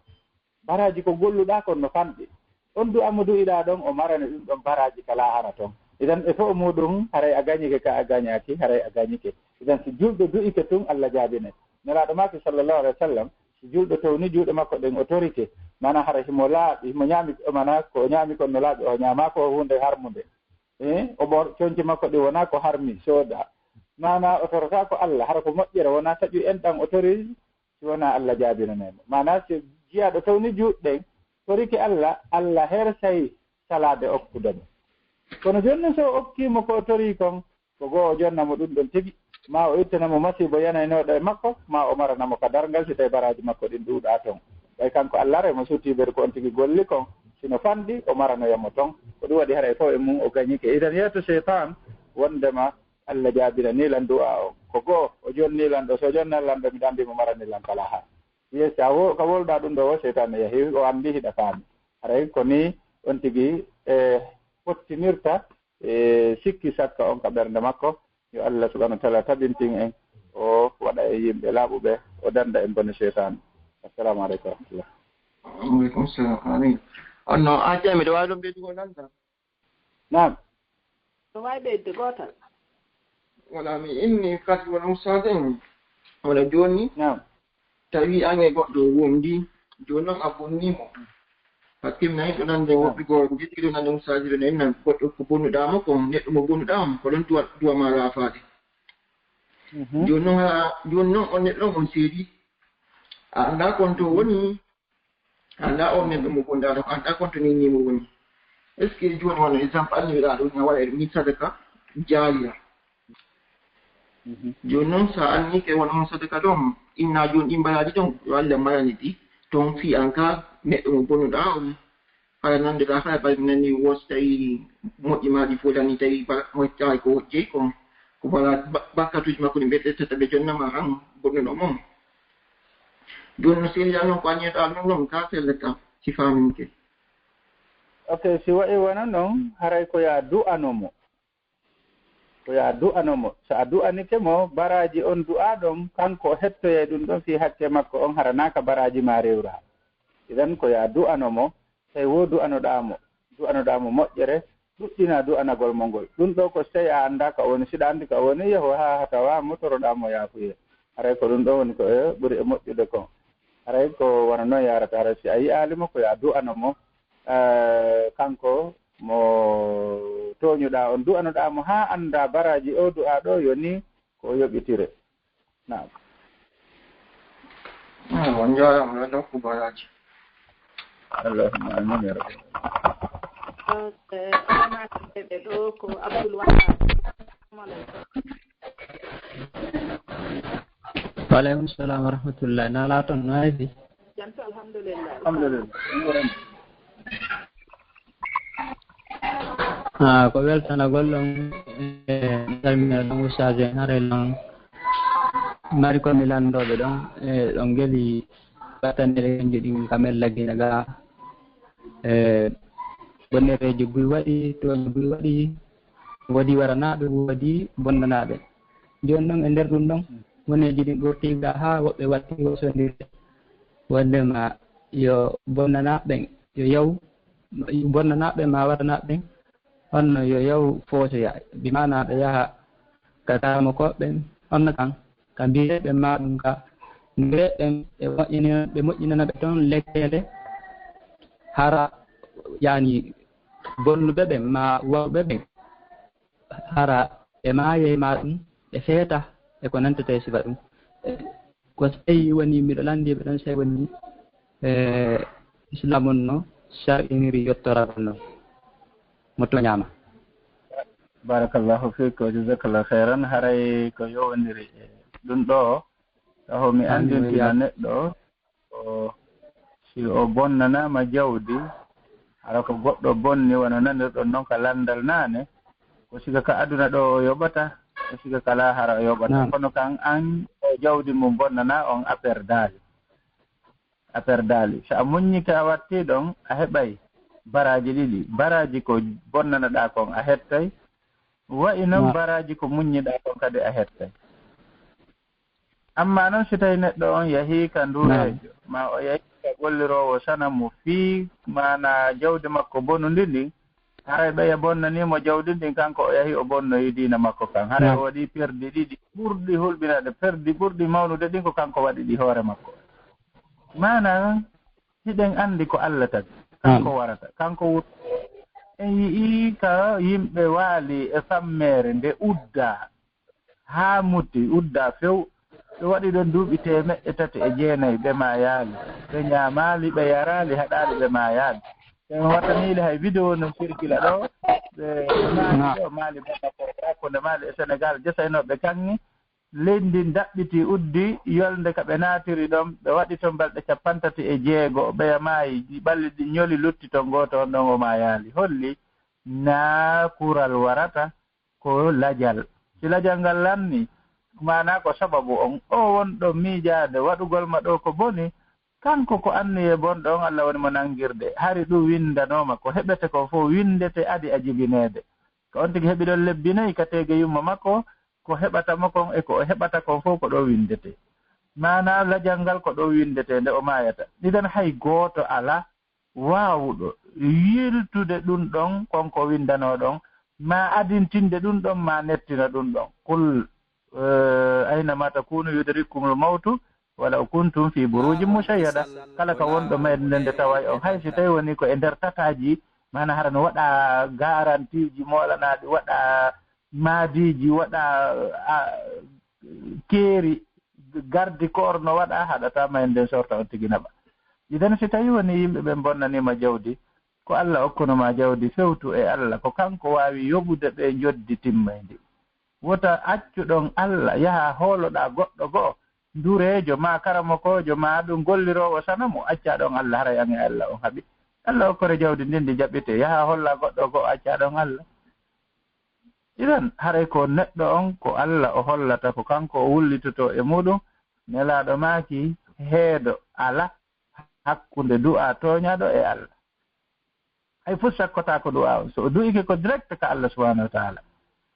Baraaji ko golluɗaa kon no fanɗi. On du'aa mo du'iɗaa ɗon, o marane ɗum ɗon baraaji ka laahara ton. Idan e fow muuɗum, haray a gañike ka a gañaaki, haray a gañike. Idan si julɗo du'ike tun, Alla jaabinay. Nelaaɗo maaki sallallahu alaihi wasallam, si julɗo towni juuɗe makko ɗen, o torike, maanaa hara himo laaɓi, himo ñaami, maanaa ko o ñaami kon no laaɓi, o ñaamaako huunde harmunde. Eh, o ɓor-, conci makko ɗin wonaa ko harmi, sooda. Maanaa o torotaako Alla, hara ko moƴƴere wonaa taƴu enɗan o tori, si wonaa Alla jaabinanay mo. Maanaa si jiyaaɗo towni juuɗe ɗen, torike Alla, Alla hersay salaade okkude mo. Kono jooni non so o okkii mo ko o torii kon, ko goo o jonna mo ɗum ɗon tigi, maa o ittana mo masiibo yanaynooɗo e makko, maa o marana mo ka darngal si tawii baraaji makko ɗin ɗuuɗaa ton. Ɓay kanko Alla haray mo suttii ɓeru ko on tigi golli kon, si no fanɗi, o maranoya mo ton. Ko ɗum waɗi haray fow e mum o gañike. Idan yeeto seytaan wondema Alla jaabinanii lan du'aa on. Ko goo o jonnii lan ɗoo, so o jonnaa lan ɗoo, miɗo anndi mo maranii lan kala haa. Yeeso a wo-, ka wowluɗaa ɗum ɗoo woo, seytaane yahii, o anndi hiɗa faami. Haray ko nii on tigi, e, fottinirta e sikki sakka on ka ɓernde makko. Yo Allah subhanahu wa ta'ala tabintin en, o waɗa en yimɓe laaɓuɓe, o danda en bone seytaane. Assalamu aleykum wa rahmatullah. Wa aleykum salam. Amin. On no, a jami, miɗo waawi ɗon ɓeydugol lan ka? Naam. No waawi ɓeydude gootal? Wala, mi inni kadi wona ustaas en. Wona jooni, naam, tawi an e goɗɗo o wondi, jooni non a bonnii mo. Hakkille nan ɗo nande, naam, woɓɓe goo, njettiɗo nande ustaas ɗo nan goɗɗo ko bonnuɗaa mo kon, neɗɗo mo bonnuɗaa mo, ko ɗon duwa, duwa maa laafaade. Mhm. Jooni non, haa, jooni non on neɗɗo on seedi. A anndaa kon to woni, a anndaa on neɗɗo mo bonnuɗaa ɗon, a anndaa kon to ninni mo woni. Est-ce que jooni wano exemple anniwiɗaa ɗo, ina waɗa e ɗum sadaka jaariya. Mhm. Jooni non, so a annike wano on sadaka ɗon, inna jooni ɗin baraaji ɗon, yo Allah marani ɗi, ton fii an ka neɗɗo mo bonnuɗaa on, hara nande ɗaa, hara ɓay mi nani woo si tawi moƴƴi maa ɗi foolani, tawi ba-, moƴƴaay ko jeyi kon, ko bara-, ba-, bakkatuuji makko ɗin ɓe ƴettata ɓe jonna ma an bonnuɗo mo. Jooni no sella non ko a ñeeɗaa non non ka sellata si faaminike. Ok, si wa'i wano non, haray ko yo a du'ano mo. Ko yo a du'ano mo. So a du'anike mo, baraaji on du'aa ɗon, kanko o hettoyay ɗun ɗon fii hakke makko on, hara naa ka baraaji maa rewraa. Idan ko yo a du'ano mo, tawi woo du'anoɗaa mo. Du'anoɗaa mo moƴƴere, ɗuɗɗinaa du'anagol mo ngol. Ɗun ɗoo ko si tawii a anndaa ka o woni, si ɗa anndi ka o woni, yahu haa a tawaa mo, toroɗaa mo yaafuyee. Haray ko ɗun ɗoo woni ko e ɓuri e moƴƴude kon. Haray ko wano non yaarata, haray si a yi'aali mo, ko yo a du'ano mo, eh, kanko mo tooñuɗaa on, du'anoɗaa mo haa anndaa baraaji oo du'aa ɗoo yo nii ko o yoɓitire. Naam. Ah, on njaaraama, Allah hokku baraaji. Allahumma amin ya rabbi. Ok, oɗo naati ɓe ɗo ko Abdul Wahab. Assalamu alaikum. Wa alaikum salam wa rahmatullah. Na laaton no haydi? Jam to, alhamdulillah. Alhamdulillah. Ah, ko weltanagol ɗon, e, mi salmina ɗon ustaas en, haray lan mari ko mi lanndooɓe ɗon, e, ɗon ngeli battanɗe kanji ɗin ka men lagina ga, e, bonnereeji buy waɗi, tooñe buy waɗi, woodi waranaaɓe, woodi bonnanaaɓe. Jooni non e nder ɗum ɗon, woneeji ɗin ɓurtii ga haa woɓɓe watti wosondirde. Wondema yo bonnanaaɓe ɓen, yo yaw, bonnanaaɓe ɓen maa waranaaɓe ɓen, honno yo yaw foosoya, bi maanaa ɓe yaha ka karamokooɓe ɓen, honno kan, ka mbiyeeɓe maa ɗum ka, mbiyeeɓe ɓen ɓe moƴƴinana, ɓe moƴƴinana ɓe ton lekkeele, hara, yani, bonnuɓe ɓen maa wawɓe ɓen, hara ɓe maayay maa ɗum, ɓe feeta, e ko nantata e sifa ɗum. Ko si tawii woni miɗo lanndii ɓe ɗon, si tawii woni, e, Islaam on no shar'iniri yottoragol non mo tooñaama. Barakallahu fiik, wa jazakallahu khairan. Haray ko yowondiri e ɗum ɗoo, taho mi anndintina neɗɗo, o, si o bonnanaama jawdi, hara ko goɗɗo bonni, wano nanirɗon non ka lanndal naane, ko siga ka aduna ɗoo o yoɓata, ko siga ka laahara o yoɓata. Naam. Kono kan an, o jawdi mum bonnanaa on, a perdaali. A perdaali. So a muññike a wattii ɗon, a heɓay baraaji ɗiɗi. Baraaji ko bonnanaɗaa kon a hettay. Wa'i non, naam, baraaji ko muññiɗaa kon kadi a hettay. Ammaa non, si tawii neɗɗo on yahii ka ndureejo, naam, maa o yahii ka golliroowo sanamu fii maanaa jawdi makko bonundi ndin, haray ɓeya bonnanii mo jawdi ndin, kanko o yahii o bonnoyi diina makko kan. Haray, naam, o waɗii perdi ɗiɗi ɓurɗi hulɓinaade, perdi ɓurɗi mawnude ɗin ko kanko waɗi ɗi hoore makko. Maanaa, hiɗen anndi ko Alla tagi, kanko, naam, warata, kanko wurta. En yi'ii ka yimɓe waali e fammeere nde uddaa. Haa muti, uddaa few. Ɓe waɗi ɗon duuɓi teemeɗɗe tati e jeenay, ɓe maayaali. Ɓe ñaamaali, ɓe yaraali, haɗaali, ɓe maayaali. Ɓe wattaniili hay video no sirkila ɗoo. Ɓe maali ɗoo, maali Bamako, hakkunde Maali e Senegaal, jesaynooɓe kaŋŋe. Leydi ndin daɓɓitii, uddi yolnde ka ɓe naatiri ɗon. Ɓe waɗi ton balɗe cappanɗe tati e jeego, ɓeya maayi, ɓalli ɗin ñoli, lutti ton, gooto on ɗon o maayaali. Holli naa kural warata, ko lajal. Si lajal ngal lannii, maanaa ko sababu on, o wonɗo miijaade waɗugol ma ɗoo ko boni, kanko ko anniyee bonɗo on, Alla woni mo nanngirde. Hari ɗum winndanooma, ko heɓete kon fow winndete, adi a jibineede. Ko on tigi heɓi ɗon lebbi nayi ka teege yumma makko, ko heɓata mo kon e ko o heɓata kon fow ko ɗoo winndetee. Maanaa lajal ngal ko ɗoo winndetee nde o maayata. Idan hay gooto alaa waawuɗo yiltude ɗun ɗon, kon ko windanoo ɗon, maa adintinde ɗun ɗon, maa nettina ɗun ɗon. Qul, eh, aynama takunu yudrikkumul mawtu walaw kuntum fi burujin mushayyada. Kala ka wonɗo meɗen nden nde taway on, hay si tawi woni ko e nder tataaji, maana hara no waɗa garantiiji moolanaaɗi, waɗa maadiiji, waɗa, a, keeri, gardi koor no waɗa, haɗata ma en nden sorta on tigi naɓa. Idan si tawi woni yimɓe ɓen bonnaniima jawdi, ko Alla okkuno ma jawdi, fewtu e Alla, ko kanko waawi yoɓude ɓe njoddi timmayndi. Wota accu ɗon Alla, yaha hooloɗaa goɗɗo go'o, ndureejo, maa karamokoojo, maa ɗum golliroowo sanamu, accaa ɗon Alla, haray an e Alla on haɓi. Alla okkore jawdi ndin ndi jaɓitee, yaha hollaa goɗɗo go'o, accaa ɗon Alla. Idan, haray ko neɗɗo on, ko Alla o hollata, ko kanko o wullitotoo e muɗum, Nelaaɗo maaki, heedo ala hakkunde du'aa tooñaaɗo e Alla. Hay fuu sakkotaako du'aa on. So o du'ike ko direct ka Alla subhanahu wa ta'ala.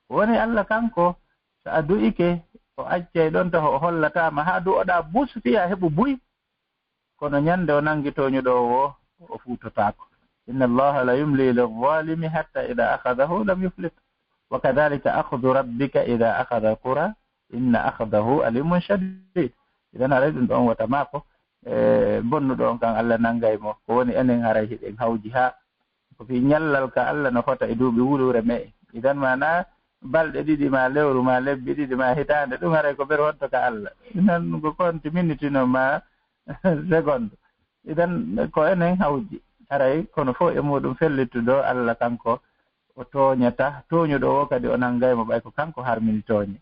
Woni Alla kanko, so a du'ike, o accay ɗon taho o hollataama, haa du'oɗaa bus fii a heɓu buy. Kono ñande o nangi tooñuɗo o woo, o fuutotaako. Inna Allaha la yumli lil zalimi hatta ida akhadahu lam yuflit. Wa kadhalika akhdhu rabbika ida akhadha al qura, inna akhdahu alimun shadid. Idan haray ɗum ɗon wota maako, e, bonnuɗo on kan Alla nangay mo. Ko woni enen haray hiɗen hawji haa ko fii ñallal ka Alla no fota e duuɓi wuluure me'e. Idan maana balɗe ɗiɗi maa lewru maa lebbi ɗiɗi maa hitaande, ɗum haray ko ɓeru honto ka Alla. Inan ko konti miniti no maa seconde. Idan ko enen hawji. Haray kono fof e muɗum fellittuɗo Alla kanko o tooñata, tooñuɗo o kadi o nangay mo ɓay ko kanko harmini tooñe.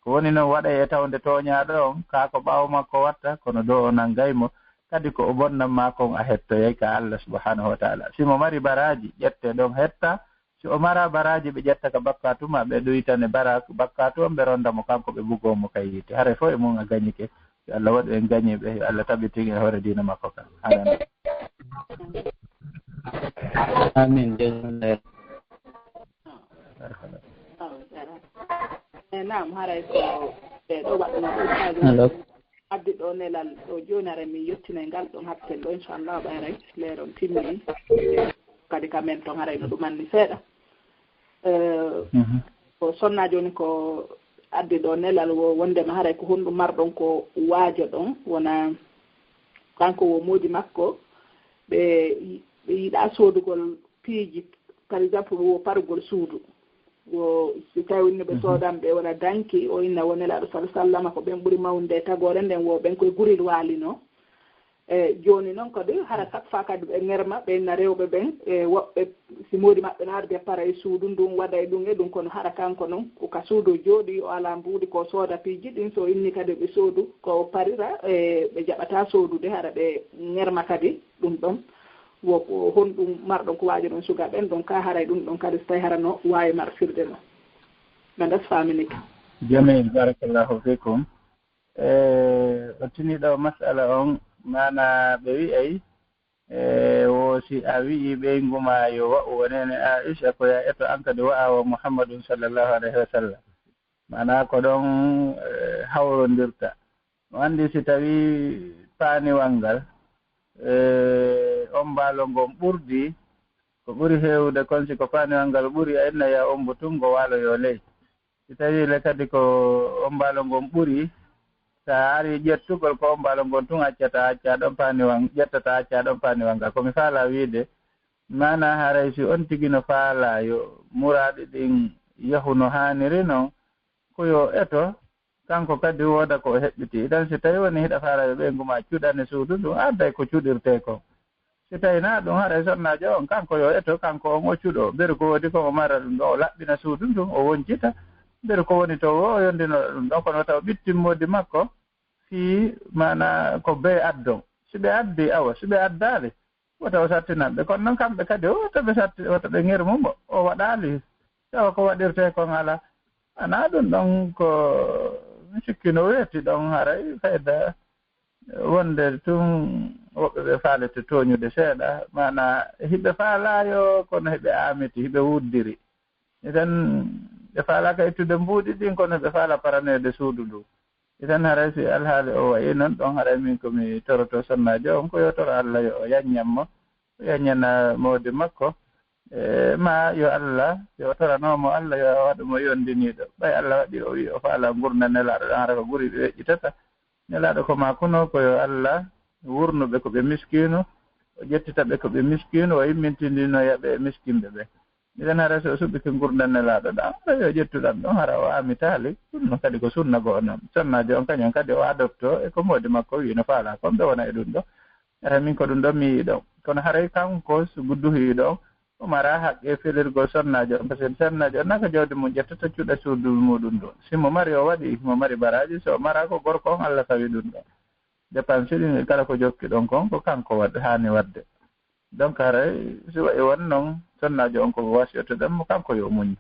Ko woni non waɗay e tawnde tooñaaɗo on, kaa ko ɓaawo makko watta, kono ɗoo o nangay mo, kadi ko o bonnan maa kon a hettoyay ka Alla subhanahu wa ta'ala. Si mo mari baraaji, ƴette ɗon hetta. Si o mara baraaji, ɓe ƴetta ka bakkaatu maa, ɓe ɗuytane bara-, bakkaatu on, ɓe ronda mo kanko, ɓe bugoo mo ka yiite. Haray fof e mun a gañike. Yo Alla waɗu en gañiiɓe, yo Alla tabitin e hoore diina makko kan. Amin. Amin. Jazakallah. Barakallah. Eh, naam, haray ko ɓe ɗo waɗuno ɗum. Allo. Addi ɗo nelal ɗo jooni, haray min yettinay ngal ɗon hatten ɗo, inchallah, ɓayray leeron timmi. Kadi ka men ton, haray no ɗum anni seeɗa. Eh, Mhm. Ko sonna jooni ko addi ɗo nelal wo wondema haray ko honɗum marɗon ko waajo ɗon, wona kanko wo moodi makko, ɓe, ɓe yiɗa soodugol piiji, par exemple, wo parugol suudu. Wo si tawi no ɓe Mhm. soodan ɓe wona danki, o inna wo Nelaaɗo sal-, sallama ko ɓen ɓuri mawnde e tagoore nden, wo ɓen koye guril waalino. E jooni non kadi, hara chaque fois kadi ɓe ŋerma, ɓe inna rewɓe ɓen, e woɓɓe, si moodi maɓɓe no arde para e suudu ndun, waɗa e ɗum e ɗum, kono hara kanko non, ko ka suudu o jooɗi, o alaa mbuuɗi, ko sooda piiji ɗin, so inni kadi ɓe soodu, ko o parira, e ɓe jaɓata soodude, hara ɓe ŋerma kadi ɗum ɗon. Wo ko honɗum marɗon ko waajo ɗon suga ɓen ɗon ka, haray ɗum ɗon kadi so tawi hara no waawi marfirde no. Ɓe ndas faminike. Jamil, barakallahu fikum. E, o tini ɗo masala on, maana ɓe wi'ay, e, wo si a wi'i ɓeyngu ma yo wa'u, wonene Aisha ko ya eto an kadi wa'a wa Muhammadun sallallahu alaihi wa sallam. Maana ko ɗon, e, hawrondirta. No anndi si tawi paaniwal ngal, e, ommbaalol ngon ɓurdi, ko ɓuri heewude kon si ko paaniwal ngal ɓuri, a inna ya ommbu tun ngo waaloyoo ley. Si tawi le kadi ko ommbaalol ngon ɓuri, sa ari ƴettugol ko ommbaalol ngon tun accata, acca ɗon paaniwal, ƴettata, acca ɗon paaniwal ngal. Ko mi faala wiide, maana haray si on tigi no faala yo muraaɗi ɗin yahu no haaniri non, ko yo eto, kanko kadi wooda ko o heɓɓiti. Idan si tawi woni hiɗa faala yo ɓeyngu ma cuɗane suudu ndun, adday ko cuɗirtee kon. Si tawi na ɗum, haray sonnaajo on, kanko yo eto, kanko on o cuɗo. Beru ko woodi kon o mara ɗum ɗon, o laɓɓina suudu ndun, o woncita. Beru ko woni to wo, o yondino ɗum ɗon, kono wata o ɓittin moodi makko fii, maana ko bee addon. Si ɓe addi, awa, si ɓe addaali, wota o sattinan ɓe. Kono non kamɓe kadi, o, wota ɓe satti, wota ɓe ŋermu mo, o waɗaali. Tawa ko waɗirtee kon alaa. Ana ɗum ɗon ko mi sikki no weeti ɗon, haray fayda wonde tun woɓɓe ɓe faalete tooñude seeɗa, maana hiɓe faalaayo, kono hiɓe aamiti, hiɓe wuddiri. Idan ɓe faalaaka ittude mbuuɗi ɗin, kono ɓe faala paraneede suudu ndu. Idan haray si alhaali o wayi non ɗon, haray min ko mi toroto sonnaajo on, ko yo toro Alla yo o yanñan mo. o yañana moodi makko, e ma yo Alla, yo o torano mo Alla, yo o waɗu mo yondiniiɗo. Ɓay Alla waɗi o wi'i o faalaa ngurndan Nelaaɗo ɗon, hara ko guri ɓe weƴƴitata. Nelaaɗo ko maakunoo ko yo Alla wurnu ɓe ko ɓe miskiinu, o ƴettita ɓe ko ɓe miskiinu, o immintindinoya ɓe e miskinɓe ɓen. Mbiɗen hara si o suɓike ngurndan Nelaaɗo ɗan, hara yo ƴettu ɗan ɗon, hara o aamitaali. Ɗun non kadi ko sunna go'o non. Sonnaajo on kañun kadi o adopto e ko moodi makko wi'i no faalaa kon, ɓe wona e ɗun ɗon. Hara min ko ɗun ɗon mi yi'i ɗon. Kono haray kanko sugu duhii ɗon, o maraa haqqee felirgol sonnaajo on, paseke sonnaajo on naa ko jawdi mun ƴettata cuuɗa suudu muuɗun ndun. Si mo mari o waɗi, mo mari baraaji, si o maraa ko gorko on Alla tawi ɗun ɗon. Dépense ɗin e kala ko jokki ɗon kon, ko kanko waɗ-, haani waɗde. Donc haray si wa'i won non, sonnaajo on ko wasiyotoɗen mo, kanko yo o muñu.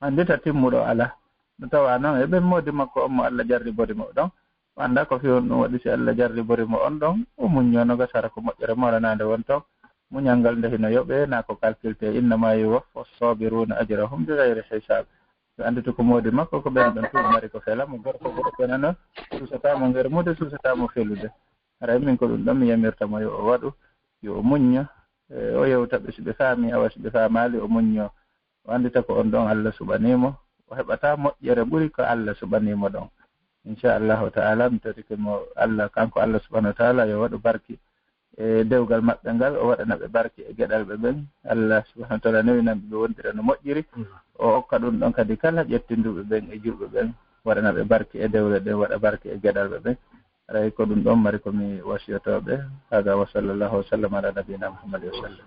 Anndita timmuɗo alaa. No tawaa non e ɓen moodi makko on mo Alla jarribori mo ɗon. O anndaa ko fii honɗun waɗi si Alla jarribori mo on ɗon, o muññoo no gasa hara ko moƴƴere moolanaande won ton. Muñal ngal nde hino yoɓee, naa ko calculte, إنما يوفى الصابرون أجرهم بغير حساب. Yo annditu ko moodi makko, ko ɓen ɗon tun mari ko fela mo, gorko, gorko nano, suusataa mo ngermude, suusataa mo felude. Haray min ko ɗun ɗon mi yamirta mo yo o waɗu, yo o muñño, e, o yewta ɓe si ɓe faami, awa si ɓe faamaali, o muñño. O anndita ko on ɗon Alla suɓanii mo, o heɓata moƴƴere ɓuri ko Alla suɓanii mo ɗon. Insha Allahu ta'ala, mi torike mo Alla, kanko Alla subhanahu wa ta'ala yo waɗu barki e dewgal maɓɓe ngal, o waɗana ɓe barki e geɗalɓe ɓen. Alla subhanahu wa ta'ala newinan ɓe, ɓe wondira no moƴƴiri. O okka ɗun ɗon kadi kala ƴettinduɓe ɓen e juɓɓe ɓen, waɗana ɓe barki e dewle ɗen, waɗa barki e geɗalɓe ɓen. Haray ko ɗun ɗon mari ko mi wasiyotoo ɓe. Hada wa sallallahu wa sallam ala nabiyina Muhammad wa sallam.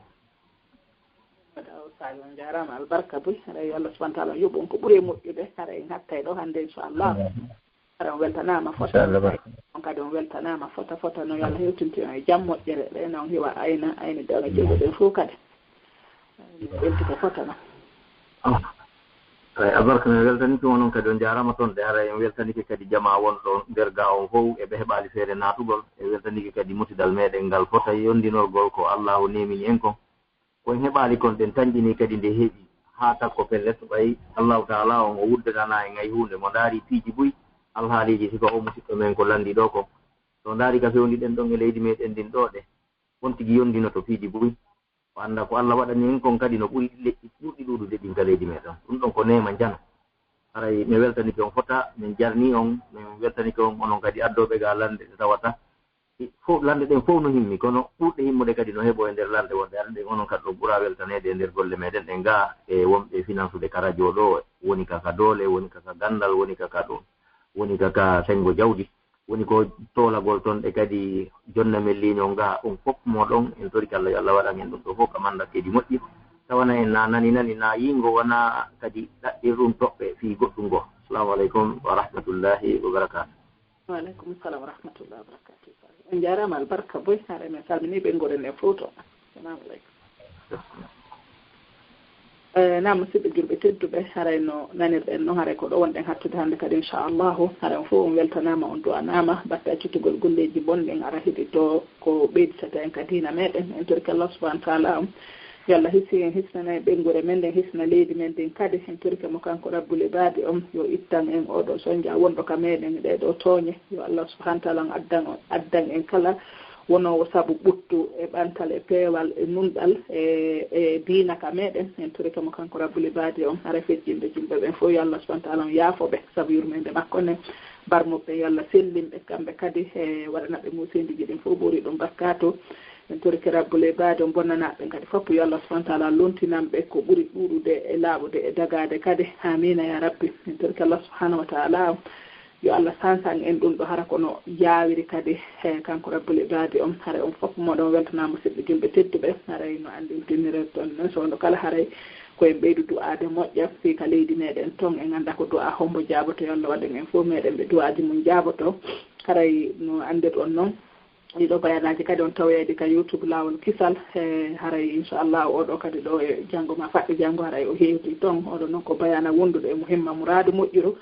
Mada o Sali, on jaaraama, albarka buy. Haray yo Allah subhanahu wa ta'ala yoɓu on ko ɓuri e moƴƴude. Haray en hattay ɗo hannde, inshallah. Haray on weltanaama fota. Inshallah, barka. On kadi on weltanaama fota fota no yo Allah hewtinti on e jam moƴƴere. Ɗe non hiwa ayna, ayni ɗo no julɓe ɓen fof kadi. Welti ko fota non. Ah. Ay, albarka, mi weltanike onon kadi, on jaaraama ton. Ɗe haray en weltanike kadi jamaa won ɗon nder gaa on fow, e ɓe heɓaali feere naatugol. E weltanike kadi musidal meɗen ngal fota yondinorgol ko Allahu neemini en kon. Ko en heɓaali kon, ɗen tanƴinii kadi nde heɓi haa takko pellet, ɓay Allahu Ta'ala on o wuddananaa en hay huunde. Mo ndaari piiji buy, alhaaliiji sika o musiɗɗo men ko lanndi ɗoo kon. So ndaari ka fewndi ɗen ɗon e leydi meɗen ndin ɗoo ɗe, on tigi yondinoto piiji buy. O annda ko Alla waɗani en kon kadi no ɓuri leƴƴi ɓurɗi ɗuuɗude ɗin ka leydi meɗen. Ɗum ɗon ko neema njano. Haray mi weltanike on fota, min jarni on, min weltanike on onon kadi addooɓe ga lande ɗe tawata. Ɗi fof, lande ɗen fof no himmi, kono ɓurɗe himmude kadi no heɓo e nder lande wonɗe. Hara ɗen onon kadi ɗo ɓura weltaneede e nder golle meɗen ɗen ga e wonɓe finansude ka radio ɗo, woni ka ka doole, woni ka ka gandal, woni ka ka ɗum, woni ka ka sengo jawdi. Woni ko toolagol ton ɗe kadi jonna men liiño nga, on fof mo ɗon, en torike Allah, yo Allah waɗan en ɗum ɗo fof ka mannda kadi moƴƴi. Tawana en na nani nani, na yingo wona kadi ɗaɗɗir ɗum toɓɓe fii goɗɗum goo. Assalamu aleykum wa rahmatullahi wa barakaatuh. Wa aleykum salam wa rahmatullahi wa barakaatuh. On jaaraama albarka boy, haray men salmini ɓe ngoɗen en fof to. Assalamu aleykum. Eh, na musidɓe julɓe tedduɓe, haray no nanirɗen no, haray ko ɗo wonɗen hattude hannde kadi, inchallahu. Haray on fof on weltanaama, on du'anaama, batte accitugol golleeji bonɗi, en ara heɗito ko ɓeyditata en ka diina meɗen. En torike Allah subhanahu wa ta'ala on, yo Allah hisi en, hisnana en ɓeynguure men nden, hisna leydi men ndin kadi. En torike mo kanko Rabbul Ibaadi on, yo ittan en oɗo sonja wonɗo ka meɗen, ɗee ɗo tooñe. Yo Allah subhanahu wa ta'ala on addan, addan en kala wonoowo sabu ɓuttu e ɓantal e peewal e nunɗal e, e diina ka meɗen. En torike mo kanko Rabbul Ibaadi on, haray fejjinde julɓe ɓen fof, yo Allah subhanahu wa ta'ala on yaafo ɓe sabu yurmeende makko nden. Barmuɓe, yo Allah sellin ɓe kamɓe kadi, e waɗana ɓe muusindiiji ɗin fof ɓuri ɗum barkaatu. En torike Rabbul Ibaadi on, bonnanaaɓe ɓen kadi fof, yo Allah subhanahu wa ta'ala lontinan ɓe ko ɓuri ɗuuɗude e laaɓude e dagaade kadi. Amiina ya Rabbi. En torike Allah subhanahu wa ta'ala on, yo Allah sansan en ɗum ɗo, hara kono yaawiri kadi, he kanko Rabbul Ibaadi on. Haray on fof moɗon weltanaa, musidɓe julɓe tedduɓe. Haray no anndintiniren ton non, so wonno kala haray ko en ɓeydu du'aade moƴƴa fii ka leydi meɗen ton. En annda ko du'a hombo jaaboto, yo Allah waɗan en fof meɗen ɓe du'aaji mun jaaboto. Haray no anndirɗon non, ɗiɗo bayanaaji kadi on tawoyayɗi ka YouTube Laawol Kisal. E, haray, inchallah, oɗo kadi ɗo e janngo ma faɗɗi janngo, haray o heewti ton. Oɗo non ko bayana wonduɗo e muhimma muraadu moƴƴuru.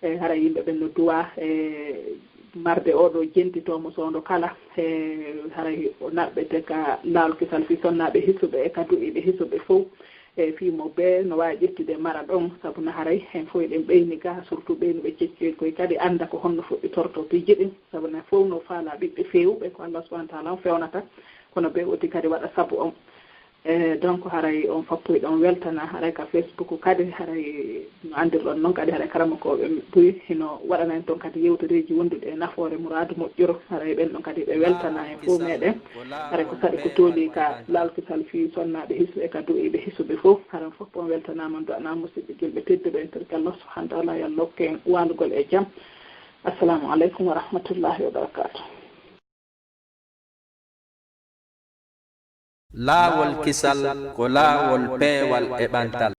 E, haray yimɓe ɓen no duwa, e, marde oɗo jentitoo mo soondo kala. E, haray o naɓɓete ka Laawol Kisal fii sonnaaɓe hisuɓe e ka du'iiɓe hisuɓe fow. E, fii mo bee no waawi ƴettude mara ɗon, sabu na haray en fow eɗen ɓeyni ga, surtout ɓeynuɓe ceccoy koy kadi annda ko honno fuɗɗitortoo piiji ɗin, sabu na fow no faalaa ɓiɓɓe feewuɓe, ko Allah subhanahu wa ta'ala on fewnata. kono ɓe oti kadi waɗa sabu on. E, donc, haray on foppoy ɗon weltana, haray ka Facebook kadi, haray no anndirɗon non kadi, haray karamokooɓe buy hino waɗana en ton kadi yewtereeji wonduɗi e nafoore muraadu moƴƴoro, haray ɓen ɗon kadi ɓe weltana en fow meɗen. Haray ko saɗi ko tooli ka laawol kisal fii sonnaaɓe hisu e ka du'iiɓe hisuɓe fow. Haray on fof on weltanaama, on du'anaama musidɓe julɓe tedduɓe en, torki Allah subhanahu wa ta'ala yo Allah hokku en waalugol e jam. Assalamu aleykum wa rahmatullahi wa barakatuh. Laawol kisal ko laawol peewal e ɓantal.